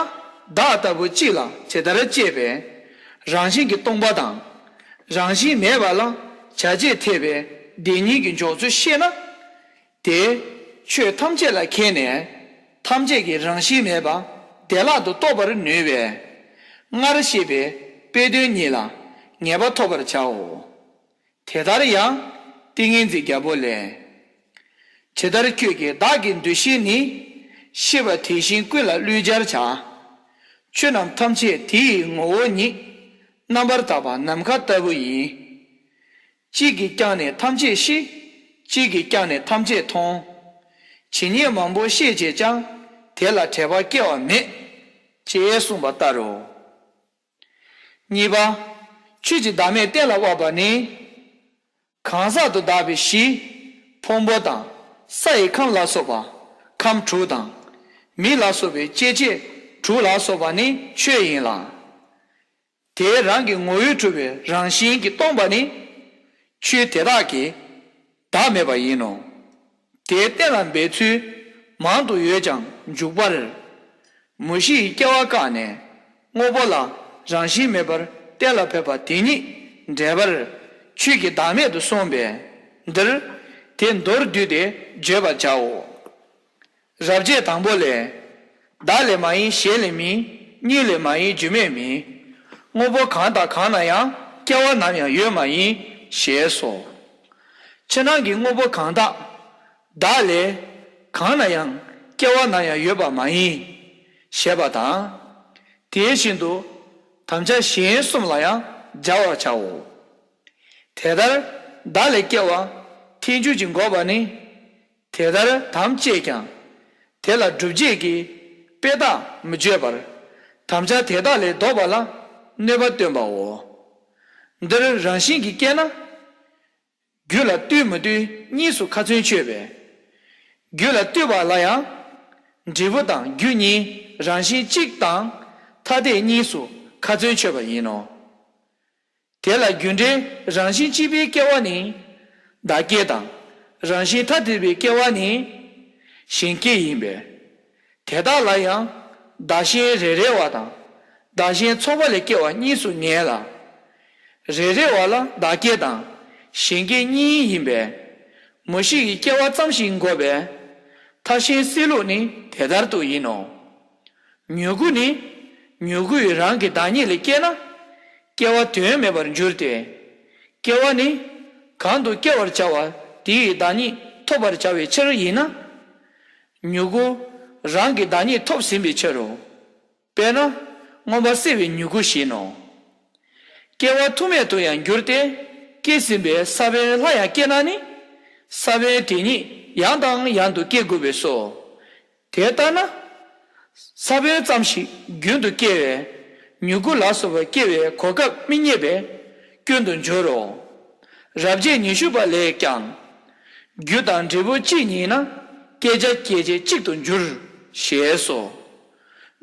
བདག་ལྟ་བུ་གཅིག་ལ་ཇི་ལྟར་དཔྱད་པས་རང་བཞིན་གྱིས་སྟོང་པ་དང་། རང་བཞིན་མེད་པ་ལ་བྱ་བྱེད་འཐད་པའི་བདེན་གཉིས་ཀྱི་འཇོག་ཚུལ་ཤེས་ན། དེས་ཆོས་ཐམས་ཅད་ལ་མཁས་ནས་ཐམས་ཅད་ཀྱི་རང་བཞིན་མེད་པ་བདེ་བླག་ཏུ་རྟོགས་པར་ནུས་པས། སྔར་བཤད་པའི་དཔེ་དོན་ཉིད་ལ་ངེས་པ་ཐོབ་པར་བྱའོ། དེ་ལྟར་ཡང་ཏིང་ངེ་འཛིན་རྒྱལ་པོ་ལས། ཇི་ལྟར་ཁྱོད་ཀྱིས་བདག་གི་འདུ་ཤེས་ནི། ཤེས་པ་དེ་བཞིན་ཀུན་ལ་བསླུས་སྦྱར་བྱ། ཆོས་རྣམས་ཐམས་ཅད་དེ་ཡི་ངོ་བོ་ཉིད། རྣམ་པར་དག་པ་ནམ་མཁའ་ལྟ་བུ་ཡིན། གཅིག་གིས་ཀྱང་ནི་ཐམས་ཅད་ཤེས། གཅིག་གིས་ཀྱང་ནི་ཐམས་ཅད་མཐོང་། ཇི་སྙེད་མང་པོ་ཤེས་བྱས་ཀྱང་། དེ་ལ་དྲེགས་པ་སྐྱེ་བ་མེད། ཅེས་གསུངས་པ་ལྟར་རོ། གཉིས་པ། ཆོས་ཀྱི་བདག་མེད་གཏན་ལ་དབབ་པ་ནི། གང་ཟག་ཏུ་གདགས་པའི་གཞི། ཕུང་པོ་དང་། ས་ཡི་ཁམས་ལ་སོགས་པ། ཁམས་དྲུག་དང་། མི་ལ་སོགས་པའི་སྐྱེ་མཆེད་དྲུག་ལ་སོགས་པ་ནི་ཆོས་ཡིན་ལ། དེའི་རང་གི་ངོ་བོས་གྲུབ་པའི་རང་བཞིན་གྱིས་སྟོང་པ་ནི། ཆོས་དེ་དག་གི་བདག་མེད་པ་ཡིན་ནོ། དེ་གཏན་ལ་འབེབས་ཚུལ་མང་དུ་ཡོད་ཀྱང་འཇུག་པར། མུ་བཞི་ཡི་སྐྱེ་བ་བཀག་ནས་དངོས་པོ་ལ་རང་བཞིན་མེད་པར་གཏན་ལ་ཕེབས་པ་དེ་ཉིད་འགྲེལ་པར་ཆོས་ཀྱི་བདག་མེད་དུ་གསུངས་པས་འདིར་དེ་མདོར་བསྡུས་ཏེ་བརྗོད་པར་བྱའོ། རབ་བྱེད་དང་པོ་ལས། བདག་ལས་མ་ཡིན་གཞན་ལས་མིན། གཉིས་ལས་མ་ཡིན་རྒྱུ་མེད་མིན། དངོས་པོ་གང་དང་གང་ན་ཡང་སྐྱེ་བ་ནམ་ཡང་ཡོད་མ་ཡིན། ཞེས་སོ། ཕྱི་ནང་གི་དངོས་པོ་གང་དག་བདག་ལས་གང་ན་ཡང་སྐྱེ་བ་ནམ་ཡང་ཡོད་པ་མ་ཡིན། ཞེས་པ་དང་། དེ་བཞིན་དུ་དམ་བཅའ་གཞན་གསུམ་ལ་ཡང་སྦྱར་བར་བྱའོ། དེ་ལྟར་བདག་ལས་སྐྱེ་བ་ཐལ་འགྱུར་གྱིས་འགོག་པ་ནི། དེ་ལྟར་དམ་བཅས་ཀྱང་། དེ་ལ་སྒྲུབ་བྱེད་ཀྱི་དཔེ་རྟགས་མི་བརྗོད་པར། དམ་བཅའ་དེ་དག་ལས་ལྡོག་པ་ལ་གནོད་པ་སྟོན་པའོ། འདིར་རང་བཞིན་གྱིས་སྐྱེས་ན། རྒྱུ་ལ་ལྟོས་མི་ལྟོས་གཉིས་སུ་ཁ་ཚོན་ཆོད་པས། རྒྱུ་ལ་ལྟོས་པ་ལ་ཡང་། འབྲས་བུ་དང་རྒྱུ་གཉིས་རང་བཞིན་གཅིག་དང་ཐ་དད་གཉིས་སུ་ཁ་ཚོན་ཆོད་པ་ཡིན་ནོ། དེ་ལ་རྒྱུ་འབྲས་རང་བཞིན་གཅིག་པའི་སྐྱེ་བ་ནི་བདག་སྐྱེ་དང་། རང་བཞིན་ཐ་དད་པའི་སྐྱེ་བ་ནི་གཞན་སྐྱེ་ཡིན་པས། དེ་དག་ལ་ཡང་བདག་གཞན་རེ་རེ་བ་དང་བདག་གཞན་ཚོགས་པ་ལས་སྐྱེ་བ་གཉིས་སུ་ངེས་ལ། རེ་རེ་བ་ལ་བདག་སྐྱེ་དང་གཞན་སྐྱེ་གཉིས་ཡིན་པས། མུ་བཞི་ཡི་སྐྱེ་བ་ཙམ་ཞིག་འགོག་པས། མཐར་ཕྱིན་སྲིད་ལུགས་ནི་དེ་ལྟར་དུ་ཡིན་ནོ། མྱུ་གུ་ནི། མྱུ་གུ་ཡི་རང་གི་བདག་ཉིད་ལས་སྐྱེས་ན། སྐྱེ་བ་དོན་མེད་པར་འགྱུར་ཏེ། སྐྱེ་བ་ནི། གང་དུ་སྐྱེ་བར་བྱ་བ་དེ་ཡི་བདག་ཉིད་ཐོབ་པར་བྱ་བའི་ཕྱིར་ཡིན་ན། མྱུ་གུ། རང་གི་བདག་ཉིད་ཐོབ་ཟིན་པའི་ཕྱིར་རོ། དཔེར་ན། མངོན་པར་གསལ་བའི་མྱུ་གུ་བཞིན་ནོ། སྐྱེ་བ་ཐུག་མེད་དུ་ཡང་འགྱུར་ཏེ། སྐྱེས་ཟིན་པའི་ས་བོན་སླར་ཡང་སྐྱེས་ན་ནི། ས་བོན་དེ་ཉིད་ཡང་དང་ཡང་དུ་སྐྱེ་དགོས་པས་སོ། དེ་ལྟ་ན། ས་བོན་ཙམ་ཞིག་རྒྱུན་དུ་སྐྱེ་བས། མྱུ་གུ་ལ་སོགས་པ་སྐྱེ་བའི་གོ་སྐབས་མི་རྙེད་པས་སྐྱོན་དུ་འགྱུར་རོ། རབ་བྱེད་ཉི་ཤུ་པ་ལས་ཀྱང་། རྒྱུ་དང་འབྲས་བུ་གཅིག་ཉིད་ན། བསྐྱེད་བྱ་སྐྱེད་བྱེད་གཅིག་ཏུ་འགྱུར། ཞེས་སོ།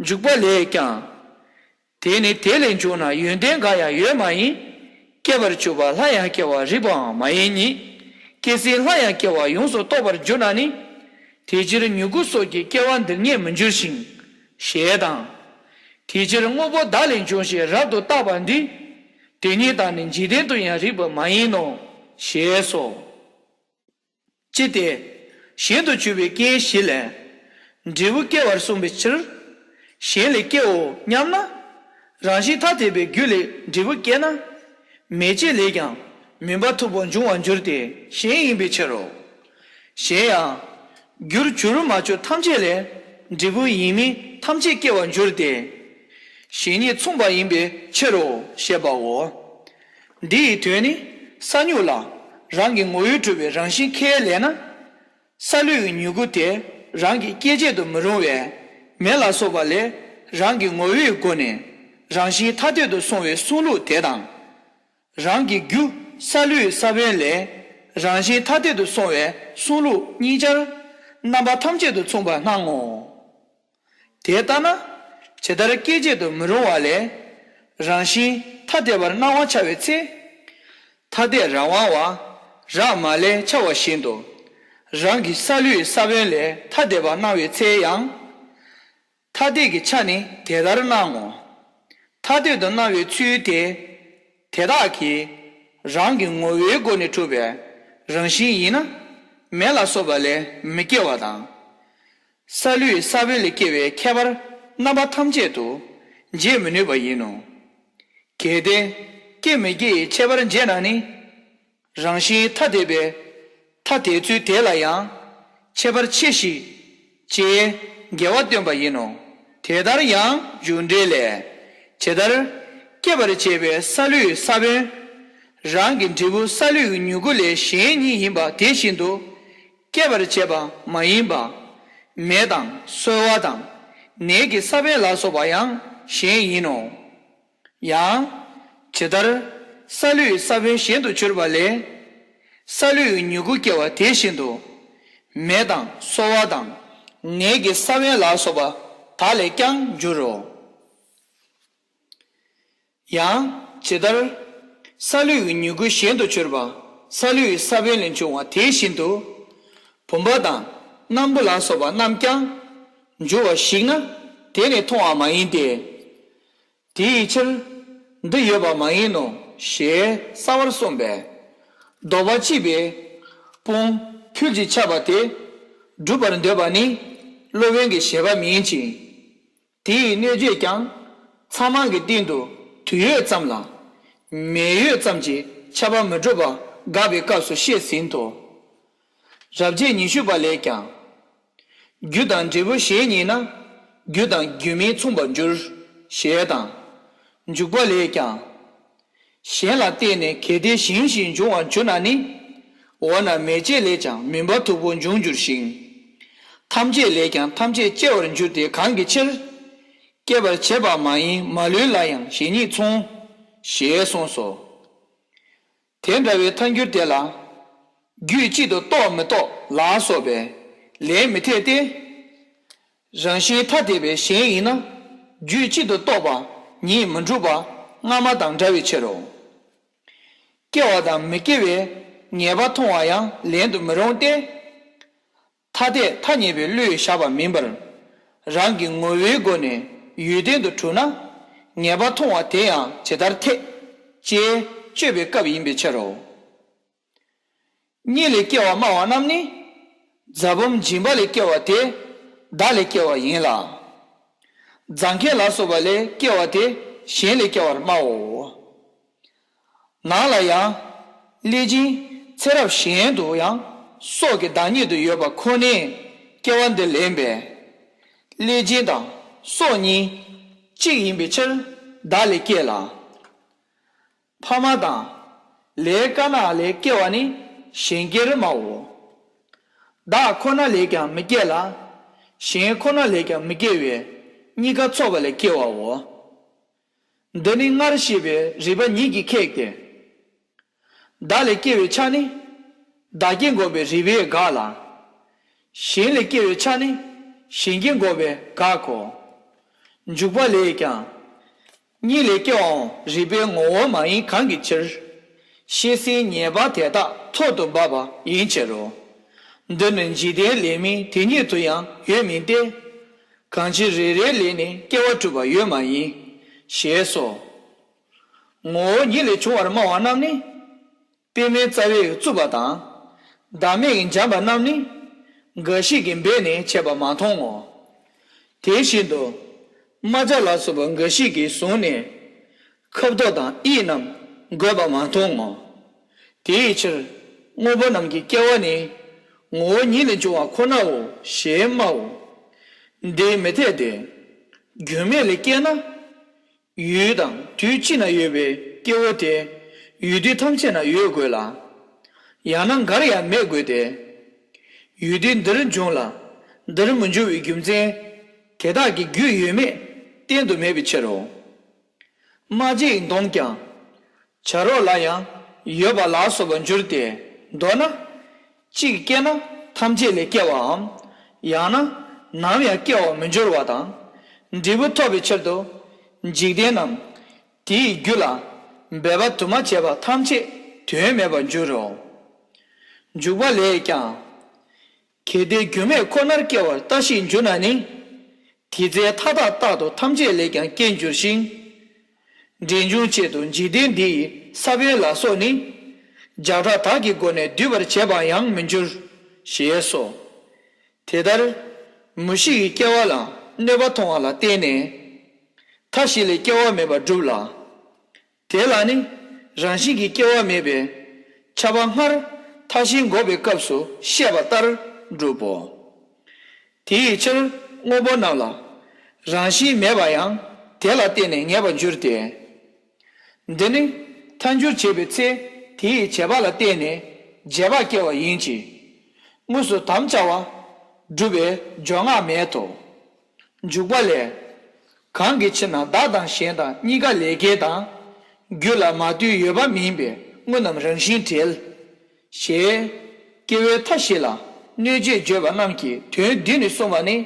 འཇུག་པ་ལས་ཀྱང་། དེ་ནི་དེ་ལས་འབྱུང་ན་ཡོན་ཏན་འགའ་ཡང་ཡོད་མ་ཡིན། སྐྱེ་བར་གྱུར་པ་སླར་ཡང་སྐྱེ་བར་རིགས་པའང་མ་ཡིན་ཉིད། སྐྱེས་ཟིན་སླར་ཡང་སྐྱེ་བ་ཡོངས་སུ་རྟོགས་པར་གྱུར་ན་ནི། དེ་ཕྱིར་མྱུ་གུ་སོགས་ཀྱི་སྐྱེ་བ་འདིར་ངེས་མི་འགྱུར་ཞིང་། ཞེས་དང་། དེ་ཕྱིར་དངོས་པོ་བདག་ལས་འབྱུང་ཞེས་རབ་ཏུ་བརྟག་པ་འདི། དེ་ཉིད་དང་ནི་འཇིག་རྟེན་དུ་ཡང་རིགས་པ་མ་ཡིན་ནོ། ཞེས་སོ། ཅི་སྟེ། གཞན་དུ་གྱུར་པའི་རྐྱེན་བཞི་ལས། འབྲས་བུ་སྐྱེ་བར་གསུངས་པའི་ཕྱིར། གཞན་ལས་སྐྱེའོ་སྙམ་ན། རང་བཞིན་ཐ་དད་པའི་རྒྱུ་ལས་འབྲས་བུ་སྐྱེ་ན། མེ་ལྕེ་ལས་ཀྱང་མུན་པ་འཐུག་པོ་འབྱུང་བར་འགྱུར་ཏེ་གཞན་ཡིན་པའི་ཕྱིར་རོ། གཞན་ཡང་། རྒྱུར་གྱུར་མ་གྱུར་ཐམས་ཅད་ལས། འབྲས་བུ་ཡིན་མིན་ཐམས་ཅད་སྐྱེ་བར་འགྱུར་ཏེ། གཞན་ཉིད་མཚུངས་པ་ཡིན་པའི་ཕྱིར་རོ། ཞེས་པའོ། འདི་ཡི་དོན་ནི་ས་མྱུག་ལ་རང་གི་ངོ་བོས་གྲུབ་པའི་རང་བཞིན་ཁས་ལེན་ན། སཱ་ལུའི་མྱུ་གུ་དེ་རང་གི་སྐྱེད་བྱེད་དུ་མི་རུང་བས་མེ་ལ་སོགས་པ་ལས་རང་གི་ངོ་བོའི་སྒོ་ནས་རང་བཞིན་ཐ་དད་དུ་སོང་བའི་གསུང་ལུགས་དེ་དང་། རང་གི་རྒྱུ་སཱ་ལུའི་ས་བོན་ལས་ རང་བཞིན་ཐ་དད་དུ་སོང་བའི་གསུང་ལུགས་གཉིས་ཆར་རྣམ་པ་ཐམས་ཅད་དུ་མཚུངས་པར་སྣང་ངོ་། དེ་ལྟ་ན། ཇི་ལྟར་སྐད་ཅིག་ཏུ་མི་རུང་བ་ལས། རང་བཞིན་ཐ་དད་པར་སྣང་བར་འཆར་བའི་ཚེ། ཐ་དད་རང་དབང་བ་རག་མ་ལས་འཆར་བ་བཞིན་དུ། རང་གི་སཱ་ལུའི་ས་བོན་ལས་ཐ་དད་པར་སྣང་བའི་ཚེ་ཡང་། ཐ་དད་ཀྱི་ཆ་ནི་དེ་ལྟར་སྣང་ངོ་། ཐ་དད་དུ་སྣང་བའི་ཚུལ་དེ། དེ་དག་གིས་རང་གི་ངོ་བོའི་སྒོ་ནས་གྲུབ་པའི་རང་བཞིན་ཡིན་ན། མེ་ལ་སོགས་པ་ལས་མི་སྐྱེ་བ་དང་། སཱ་ལུའི་ས་བོན་ལས་སྐྱེ་བའི་ཁྱད་པར་རྣམ་པ་ཐམས་ཅད་དུ་འབྱེད་མི་ནུས་པ་ཡིན་ནོ། གལ་ཏེ་སྐྱེ་མི་སྐྱེ་ཡི་ཁྱད་པར་འབྱེད་ན་ནི། རང་བཞིན་ཐ་དད་པས་ཐ་དད་ཚུལ་དེ་ལ་ཡང་ཁྱད་པར་ཕྱེ་ཞིག་ཅེས་འགལ་བ་སྟོན་པ་ཡིན་ནོ། དེ་ལྟར་ཡང་འཇུག་འགྲེལ་ལས། ཇི་ལྟར་སྐྱེད་པར་བྱེད་པའི་སཱ་ལུའི་ས་བོན། རང་གི་འབྲས་བུ་སཱ་ལུའི་མྱུ་གུ་ལས་གཞན་ཉིད་ཡིན་པ་དེ་བཞིན་དུ། སྐྱེད་པར་བྱེད་པ་མ་ཡིན་པ། མེ་དང་སོལ་བ་དང་ནས་ཀྱི་ས་བོན་ལ་སོགས་པ་ཡང་གཞན་ཡིན་ནོ། ཡང་། ཇི་ལྟར་སཱ་ལུའི་ས་བོན་གཞན་དུ་གྱུར་པ་ལས། སཱ་ལུའི་མྱུ་གུ་སྐྱེ་བ་དེ་བཞིན་དུ། མེ་དང་སོལ་བ་དང་ནས་ཀྱི་ས་བོན་ལ་སོགས་པ་དག་ལས་ཀྱང་འགྱུར་རོ། ཡང་། ཇི་ལྟར་སཱ་ལུའི་མྱུ་གུ་གཞན་དུ་གྱུར་པ་སཱ་ལུའི་ས་བོན་ལས་འབྱུང་བ་དེ་བཞིན་དུ། བུམ་པ་དང་སྣམ་བུ་ལ་སོགས་པ་རྣམས་ཀྱང་འགྱུར་བ་ཞིག་ན་དེ་ནི་མཐོང་བ་མ་ཡིན་ཏེ། དེའི་ཕྱིར་འདི་ཡོད་པ་མ་ཡིན་ནོ་ཞེས་གསལ་བར་གསུངས་པས། ལྡོག་པ་གཅིག་པའི་དཔུང་ཕུལ་གྱིས་ཁྱབ་པ་དེ་སྒྲུབ་པར་འདོད་པ་ནི་སློབ་དཔོན་གྱི་བཞེད་པ་མིན་ཅིང་། དེའི་གནོད་བྱེད་ཀྱང་ཚང་མང་གི་སྟེང་དུ་དུས་ཡོད་ཙམ་ལ་མེ་ཡོད་ཙམ་གྱིས་ཁྱབ་པ་མི་འགྲུབ་པ་དགག་པའི་སྐབས་སུ་བཤད་ཟིན་ཏོ། རབ་བྱེད་ཉི་ཤུ་པ་ལས་ཀྱང་། རྒྱུ་དང་འབྲས་བུ་གཞན་ཉིད་ན་རྒྱུ་དང་རྒྱུ་མིན་མཚུངས་པར་འགྱུར། ཞེས་དང་། འཇུག་པ་ལས་ཀྱང་། གཞན་ལ་བརྟེན་ནས་གལ་ཏེ་གཞན་ཞིག་འབྱུང་བར་འགྱུར་ན་ནི། འོ་ན་མེ་ལྕེ་ལས་ཀྱང་མུན་པ་མཐུག་པོ་འབྱུང་འགྱུར་ཞིང་། ཐམས་ཅད་ལས་ཀྱང་ཐམས་ཅད་སྐྱེ་བར་འགྱུར་ཏེ་གང་གི་ཕྱིར། སྐྱེད་པར་བྱེད་པ་མ་ཡིན་མ་ལུས་ལ་ཡང་གཞན་ཉིད་མཚུངས། ཞེས་གསུངས་སོ། དེ་འདྲ་བའི་ཐལ་འགྱུར་དེ་ལ། རྒྱུད་གཅིག་ཏུ་གཏོགས་མི་གཏོགས་ལ་སོགས་པའི་ལན་མི་འཐད་དེ། རང་བཞིན་ཐ་དད་པའི་གཞན་ཡིན་ན་རྒྱུད་གཅིག་ཏུ་གཏོགས་པ་ཉིད་མི་འགྲུབ་པ་སྔ་མ་དང་འདྲ་བའི་ཕྱིར་རོ། སྐྱེ་བ་དང་མི་སྐྱེ་བའི་ངེས་པ་མཐོང་བ་ཡང་ལན་དུ་མི་རུང་སྟེ། ཐ་དད་ཐ་སྙད་པའི་བློས་བཞག་པ་མིན་པར། རང་གི་ངོ་བོའི་སྒོ་ནས་ཡུལ་ལྡན་དུ་གྲུབ་ན། ངེས་པ་མཐོང་བ་དེ་ཡང་ཇི་ལྟར་འཐད། ཅེས་དཔྱོད་པའི་སྐབས་ཡིན་པའི་ཕྱིར་རོ། གཉིས་ལས་སྐྱེ་བ་སྨྲ་བ་རྣམས་ནི། རྫ་བུམ་འཇིམ་པ་ལས་སྐྱེ་བ་དེ་བདག་ལས་སྐྱེ་བ་ཡིན་ལ། རྫ་མཁན་ལ་སོགས་པ་ལས་སྐྱེ་བ་དེ་གཞན་ལས་སྐྱེ་བར་སྨྲའོ། ནང་ལ་ཡང་། ཀླད་སྦྱིན་ཚེ་རབས་གཞན་དུ་ཡང་སྲོག་གི་བདག་ཉིད་དུ་ཡོད་པ་ཁོ་ནས་སྐྱེ་བ་འདི་ལེན་པས། ཀླད་སྦྱིན་དང་སྲོག་གཉིས་གཅིག་ཡིན་པའི་ཕྱིར་བདག་ལས་སྐྱེ་ལ། ཕ་མ་དང་ལས་དཀར་ནག་ལས་སྐྱེ་བ་ནི་གཞན་སྐྱེར་སྨྲའོ། བདག་ཁོ་ན་ལས་ཀྱང་མི་སྐྱེ་ལ། གཞན་ཁོ་ན་ལས་ཀྱང་མི་སྐྱེ་བས་གཉིས་ཀ་ཚོགས་པ་ལས་སྐྱེ་བའོ། འདི་ནི་སྔར་བཤད་པའི་རིགས་པ་ཉིད་ཀྱིས་ཁེགས་ཏེ། བདག་ལས་སྐྱེ་བའི་ཆ་ནི། བདག་སྐྱེ་འགོག་པའི་རིགས་པས་དགག་ལ། གཞན་ལས་སྐྱེ་བའི་ཆ་ནི། གཞན་སྐྱེ་འགོག་པས་དགག་གོ། འཇུག་པ་ལས་ཀྱང་། གཉིས་ལས་སྐྱེ་བའང་རིགས་པའི་ངོ་བོ་མ་ཡིན་གང་གི་ཕྱིར། ཤེས་ཟིན་ཉེས་པ་དེ་དག་ཐོག་ཏུ་འབབ་པ་ཡིན་ཕྱིར་རོ། འདི་ནི་འཇིག་རྟེན་ལས་མིན་དེ་ཉིད་དུ་ཡང་ཡོད་མིན་ཏེ། གང་ཕྱིར་རེ་རེ་ལས་ནི་སྐྱེ་བ་གྲུབ་པ་ཡོད་མ་ཡིན། ཞེས་སོ། ངོ་བོ་ཉིད་ལས་བྱུང་བར་སྨྲ་བ་རྣམས་ནི། པདྨའི་རྩ་བས་བཙུགས་པ་དང་། བདག་མེད་ཀྱིས་འཇམ་པ་རྣམས་ནི། འགའ་ཞིག་གིས་འབད་ནས་བྱས་པ་མ་མཐོང་ངོ་། དེ་བཞིན་དུ། རྨ་བྱ་ལ་སོགས་པ་འགའ་ཞིག་གིས་བཟུང་ནས། ཁབ་ཏོ་དང་དབྱིག་རྣམས་བགོས་པ་མ་མཐོང་ངོ་། དེའི་ཕྱིར། དངོས་པོ་རྣམས་ཀྱི་སྐྱེ་བ་ནི། ངོ་བོ་ཉིད་ལས་བྱུང་བ་ཁོ་ནའོ་ཞེས་སྨྲའོ། འདི་མི་འཐད་དེ། རྒྱུ་མེད་ལས་སྐྱེས་ན། ཡུལ་དང་དུས་གཅིག་ན་ཡོད་པའི་སྐྱེ་བོ་དེ་ཡུལ་དུས་ཐམས་ཅད་ན་ཡོད་དགོས་ལ། ཡང་ན་འགར་ཡང་མེད་དགོས་ཏེ། ཡུལ་དུས་འདིར་འབྱུང་ལ་འདིར་མི་འབྱུང་བའི་རྒྱུ་མཚན་དེ་དག་གི་རྒྱུ་ཡོད་མེད་གཏན་དུ་མེད་པའི་ཕྱིར་རོ། རྨ་བྱའི་མདོངས་ཀྱང་བྱ་རོག་ལ་ཡང་ཡོད་པ་ལ་སོགས་པར་འགྱུར་ཏེ། མདོར་ན། གཅིག་སྐྱེས་ན་ཐམས་ཅད་ལས་སྐྱེ་བའམ། ཡང་ན་ནམ་ཡང་སྐྱེ་བར་མི་འགྱུར་བ་དང་། འབྲས་བུ་ཐོབ་པའི་ཕྱིར་དུ། འཇིག་རྟེན་རྣམས། དེའི་རྒྱུ་ལ། འབད་པ་དུ་མ་བྱས་པ་ཐམས་ཅད་དོན་མེད་པར་འགྱུར་རོ། འཇུག་པ་ལས་ཀྱང་། གལ་ཏེ་རྒྱུ་མེད་ཁོ་ནར་སྐྱེ་བར་ལྟ་ཞིག་འགྱུར་ན་ནི། དེ་ཚེ་མཐའ་དག་རྟག་ཏུ་ཐམས་ཅད་ལས་ཀྱང་སྐྱེ་འགྱུར་ཞིང་། འབྲས་འབྱུང་ཆེད་དུ་འཇིག་རྟེན་འདི་ཡི་ས་བོན་ལ་སོགས་ནི། བརྒྱ་ཕྲག་དག་གི་སྒོ་ནས་བསྡུས་པར་བྱས་པ་ཡང་མི་འགྱུར། ཞེས་སོ། དེ་ལྟར། མུ་བཞི་ཡི་སྐྱེ་བ་ལ་གནོད་པ་མཐོང་བ་ལ་བརྟེན་ནས། མཐའ་བཞི་ལས་སྐྱེ་བ་མེད་པར་སྒྲུབ་ལ། དེ་ལ་ནི་རང་བཞིན་གྱིས་སྐྱེ་བ་མེད་པས་ཁྱབ་པ་སྔར་མཐའ་བཞིའི་འགོག་པའི་སྐབས་སུ་བཤད་པ་ལྟར་སྒྲུབ་བོ། དེའི་ཕྱིར་དངོས་པོ་རྣམས་ལ་རང་བཞིན་མེད་པ་ཡང་དེ་ལ་བརྟེན་ནས་ངེས་པར་འགྱུར་ཏེ། འདི་ནི་ཐལ་འགྱུར་བྱེད་པའི་ཚེ་དེའི་བྱེད་པ་ལ་བརྟེན་ནས་བྱེད་པ་སྐྱེ་བ་ཡིན་གྱི། དངོས་སུ་དམ་བཅའ་བ་སྒྲུབ་པའི་སྦྱོར་ངག་མེད་དོ། འཇུག་པ་ལས། གང་གི་ཕྱིར་ན་བདག་དང་གཞན་དང་གཉིས་ཀ་ལས་སྐྱེས་དང་། རྒྱུ་ལ་མ་ལྟོས་ཡོད་པ་མིན་པའི་དངོས་རྣམས་རང་བཞིན་བྲལ། ཞེས། སྐྱེ་བོའི་མཐའ་བཞི་ལ་གནོད་བྱེད་བརྗོད་པ་རྣམས་ཀྱི་དོན་བསྡུས་ནས་གསུངས་པ་ནི།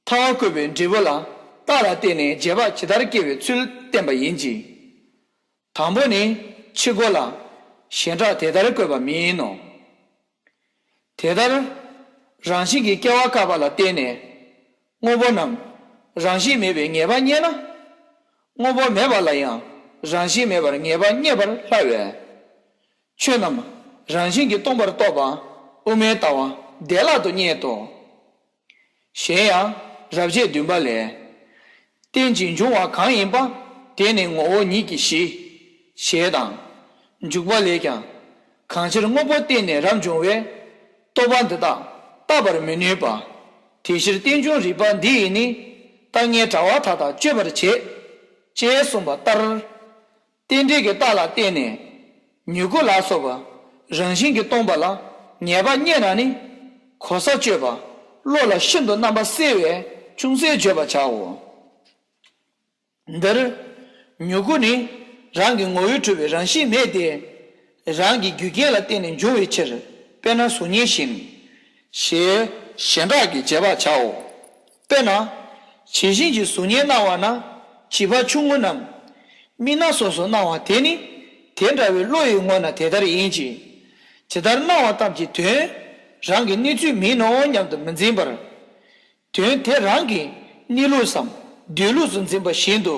ཐལ་བ་བཀོད་པའི་འབྲས་བུ་ལ་རྟགས་ལ་བརྟེན་ནས་བྱེད་པ་ཇི་ལྟར་སྐྱེ་བའི་ཚུལ་བསྟན་པ་ཡིན་གྱི། དང་པོ་ནི་ཕྱི་རྒོལ་ལ་གཞན་གྲགས་དེ་ལྟར་བཀོད་པ་མིན་ནོ། དེ་ལྟར་རང་བཞིན་གྱིས་སྐྱེ་བ་བཀག་པ་ལ་བརྟེན་ནས་དངོས་པོ་རྣམས་རང་བཞིན་མེད་པའི་ངེས་པ་རྙེད་ན། དངོས་པོ་མེད་པ་ལ་ཡང་རང་བཞིན་མེད་པར་ངེས་པ་རྙེད་པར་སླ་བས། ཆོས་རྣམས་རང་བཞིན་གྱིས་སྟོང་པར་རྟོགས་པ་དབུ་མའི་ལྟ་བ་བདེ་བླག་ཏུ་རྙེད་དོ། གཞན་ཡང་རབ་བྱེད་བདུན་པ་ལས། རྟེན་ཅིང་འབྱུང་བ་གང་ཡིན་པ། དེ་ནི་ངོ་བོ་ཉིད་ཀྱི་གཞི། ཞེས་དང་། འཇུག་པ་ལས་ཀྱང་། གང་ཕྱིར་དངོས་པོ་བརྟེན་ནས་རབ་འབྱུང་བའི། རྟོག་པ་འདི་དག་བརྟག་པར་མི་ནུས་པ། དེ་ཕྱིར་རྟེན་འབྱུང་རིགས་པ་འདི་ཡིས་ནི། ལྟ་ངན་དྲ་བ་མཐའ་དག་གཅོད་པར་བྱེད། ཅེས་གསུངས་པ་ལྟར། རྟེན་འབྲེལ་གྱི་རྟགས་ལ་བརྟེན་ནས། མྱུ་གུ་ལ་སོགས་པ་རང་བཞིན་གྱིས་སྟོང་པ་ལ་ངེས་པ་རྙེད་ན་ནི། གོ་ས་གཅོད་པ་བློ་ལ་ཤིན་ཏུ་རྣམ་པ་གསལ་བས་ཅུང་ཟད་བརྗོད་པར་བྱའོ། འདིར། མྱུ་གུ་ནི་རང་གི་ངོ་བོས་གྲུབ་པའི་རང་བཞིན་མེད་དེ། རང་གི་རྒྱུ་རྐྱེན་ལ་བརྟེན་ནས་འབྱུང་བའི་ཕྱིར། དཔེར་ན་གཟུགས་བརྙན་བཞིན། ཞེས་གཞན་གྲགས་ཀྱིས་འབྱེད་པར་བྱའོ། དཔེར་ན། བྱད་བཞིན་གྱི་གཟུགས་བརྙན་སྣང་བ་ན་བྱིས་པ་ཆུང་ངུ་རྣམས་མིག་སྣ་སོ་སོར་སྣང་བ་དེ་ནི་དེ་འདྲ་བའི་བློ་ཡི་ངོ་ན་དེ་ལྟར་ཡིན་གྱི། ཇི་ལྟར་སྣང་བ་ཙམ་གྱི་དོན་རང་གི་གནས་ཚུལ་མིན་ནོ་སྙམ་དུ་མི་འཛིན་པར། དོན་དེ་རང་གི་གནས་ལུགས་སམ་སྡོད་ལུགས་སུ་འཛིན་པ་བཞིན་དུ།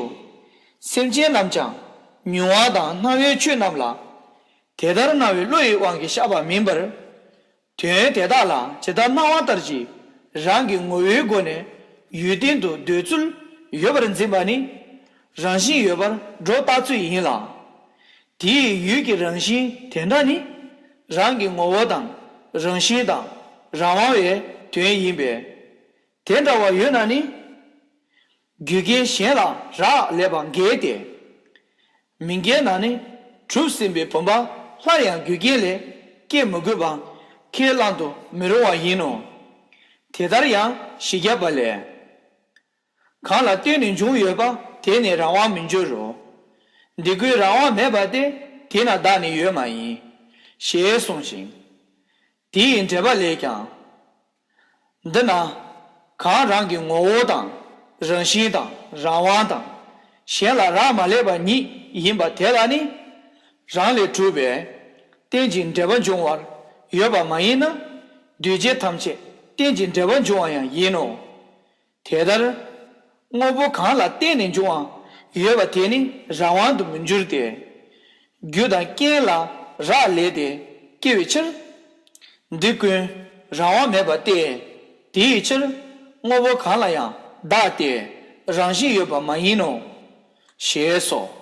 སེམས་ཅན་རྣམས་ཀྱང་མྱོང་བ་དང་སྣང་བའི་ཆོས་རྣམས་ལ། དེ་ལྟར་སྣང་བའི་བློ་ཡི་དབང་གིས་ཤར་བ་མིན་པར། དོན་དེ་དག་ལ་ཇི་ལྟར་སྣང་བ་ལྟར་གྱི་རང་གི་ངོ་བོའི་སྒོ་ནས་ཡུལ་རྟེན་དུ་འདོད་ཚུལ་ཡོད་པར་འཛིན་པ་ནི་རང་བཞིན་ཡོད་པར་སྒྲོ་བཏགས་ཚུལ་ཡིན་ལ། དེའི་ཡུལ་གྱི་རང་བཞིན་དེ་འདྲ་ནི་རང་གི་ངོ་བོ་དང་རང་བཞིན་དང་རང་དབང་བའི་དོན་ཡིན་པས། དེ་འདྲ་བ་ཡོད་ན་ནི། རྒྱུ་རྐྱེན་གཞན་ལ་རག་ལས་པ་འགལ་ཏེ། མི་འགལ་ན་ནི་གྲུབ་ཟིན་པའི་བུམ་པ་སླར་ཡང་རྒྱུ་རྐྱེན་ལས་སྐྱེ་མི་དགོས་པ་ཁས་བླང་དུ་མི་རུང་བ་ཡིན་ནོ། དེ་ལྟར་ཡང་བཞི་བརྒྱ་པ་ལས། གང་ལ་ལྟོས་ནས་འབྱུང་ཡོད་པ་དེ་ནི་རང་དབང་མི་འགྱུར་རོ། འདི་ཀུན་རང་དབང་མེད་པ་སྟེ་དེས་ན་བདག་ནི་ཡོད་མ་ཡིན། ཞེས་གསུངས་ཤིང་། དེ་ཡི་འགྲེལ་པ་ལས་ཀྱང་། འདི་ན། གང་རང་གི་ངོ་བོ་དང་། རང་བཞིན་དང་རང་དབང་དང་། གཞན་ལ་རག་མ་ལས་པ་ཉིད་ཡིན་པ་དེ་ལ་ནི། རང་ལས་གྲུབ་པའི། རྟེན་ཅིང་འབྲེལ་པ་འབྱུང་བར་ཡོད་པ་མ་ཡིན་ན། འདུས་བྱས་ཐམས་ཅད་རྟེན་ཅིང་འབྲེལ་པ་འབྱུང་བ་ཡང་ཡིན་ནོ། དེ་ལྟར། དངོས་པོ་གང་ལ་བརྟེན་ནས་འབྱུང་བ་ཡོད་པ་དེ་ནི་རང་དབང་དུ་མི་འགྱུར་ཏེ། རྒྱུ་དང་རྐྱེན་ལ་རག་ལས་ཏེ་སྐྱེ་བའི་ཕྱིར། འདི་ཀུན་རང་དབང་མེད་པ་སྟེ། དེའི་ཕྱིར། དངོས་པོ་གང་ལ་ཡང་བདག་སྟེ་རང་བཞིན་ཡོད་པ་མ་ཡིན་ནོ། ཞེས་སོ།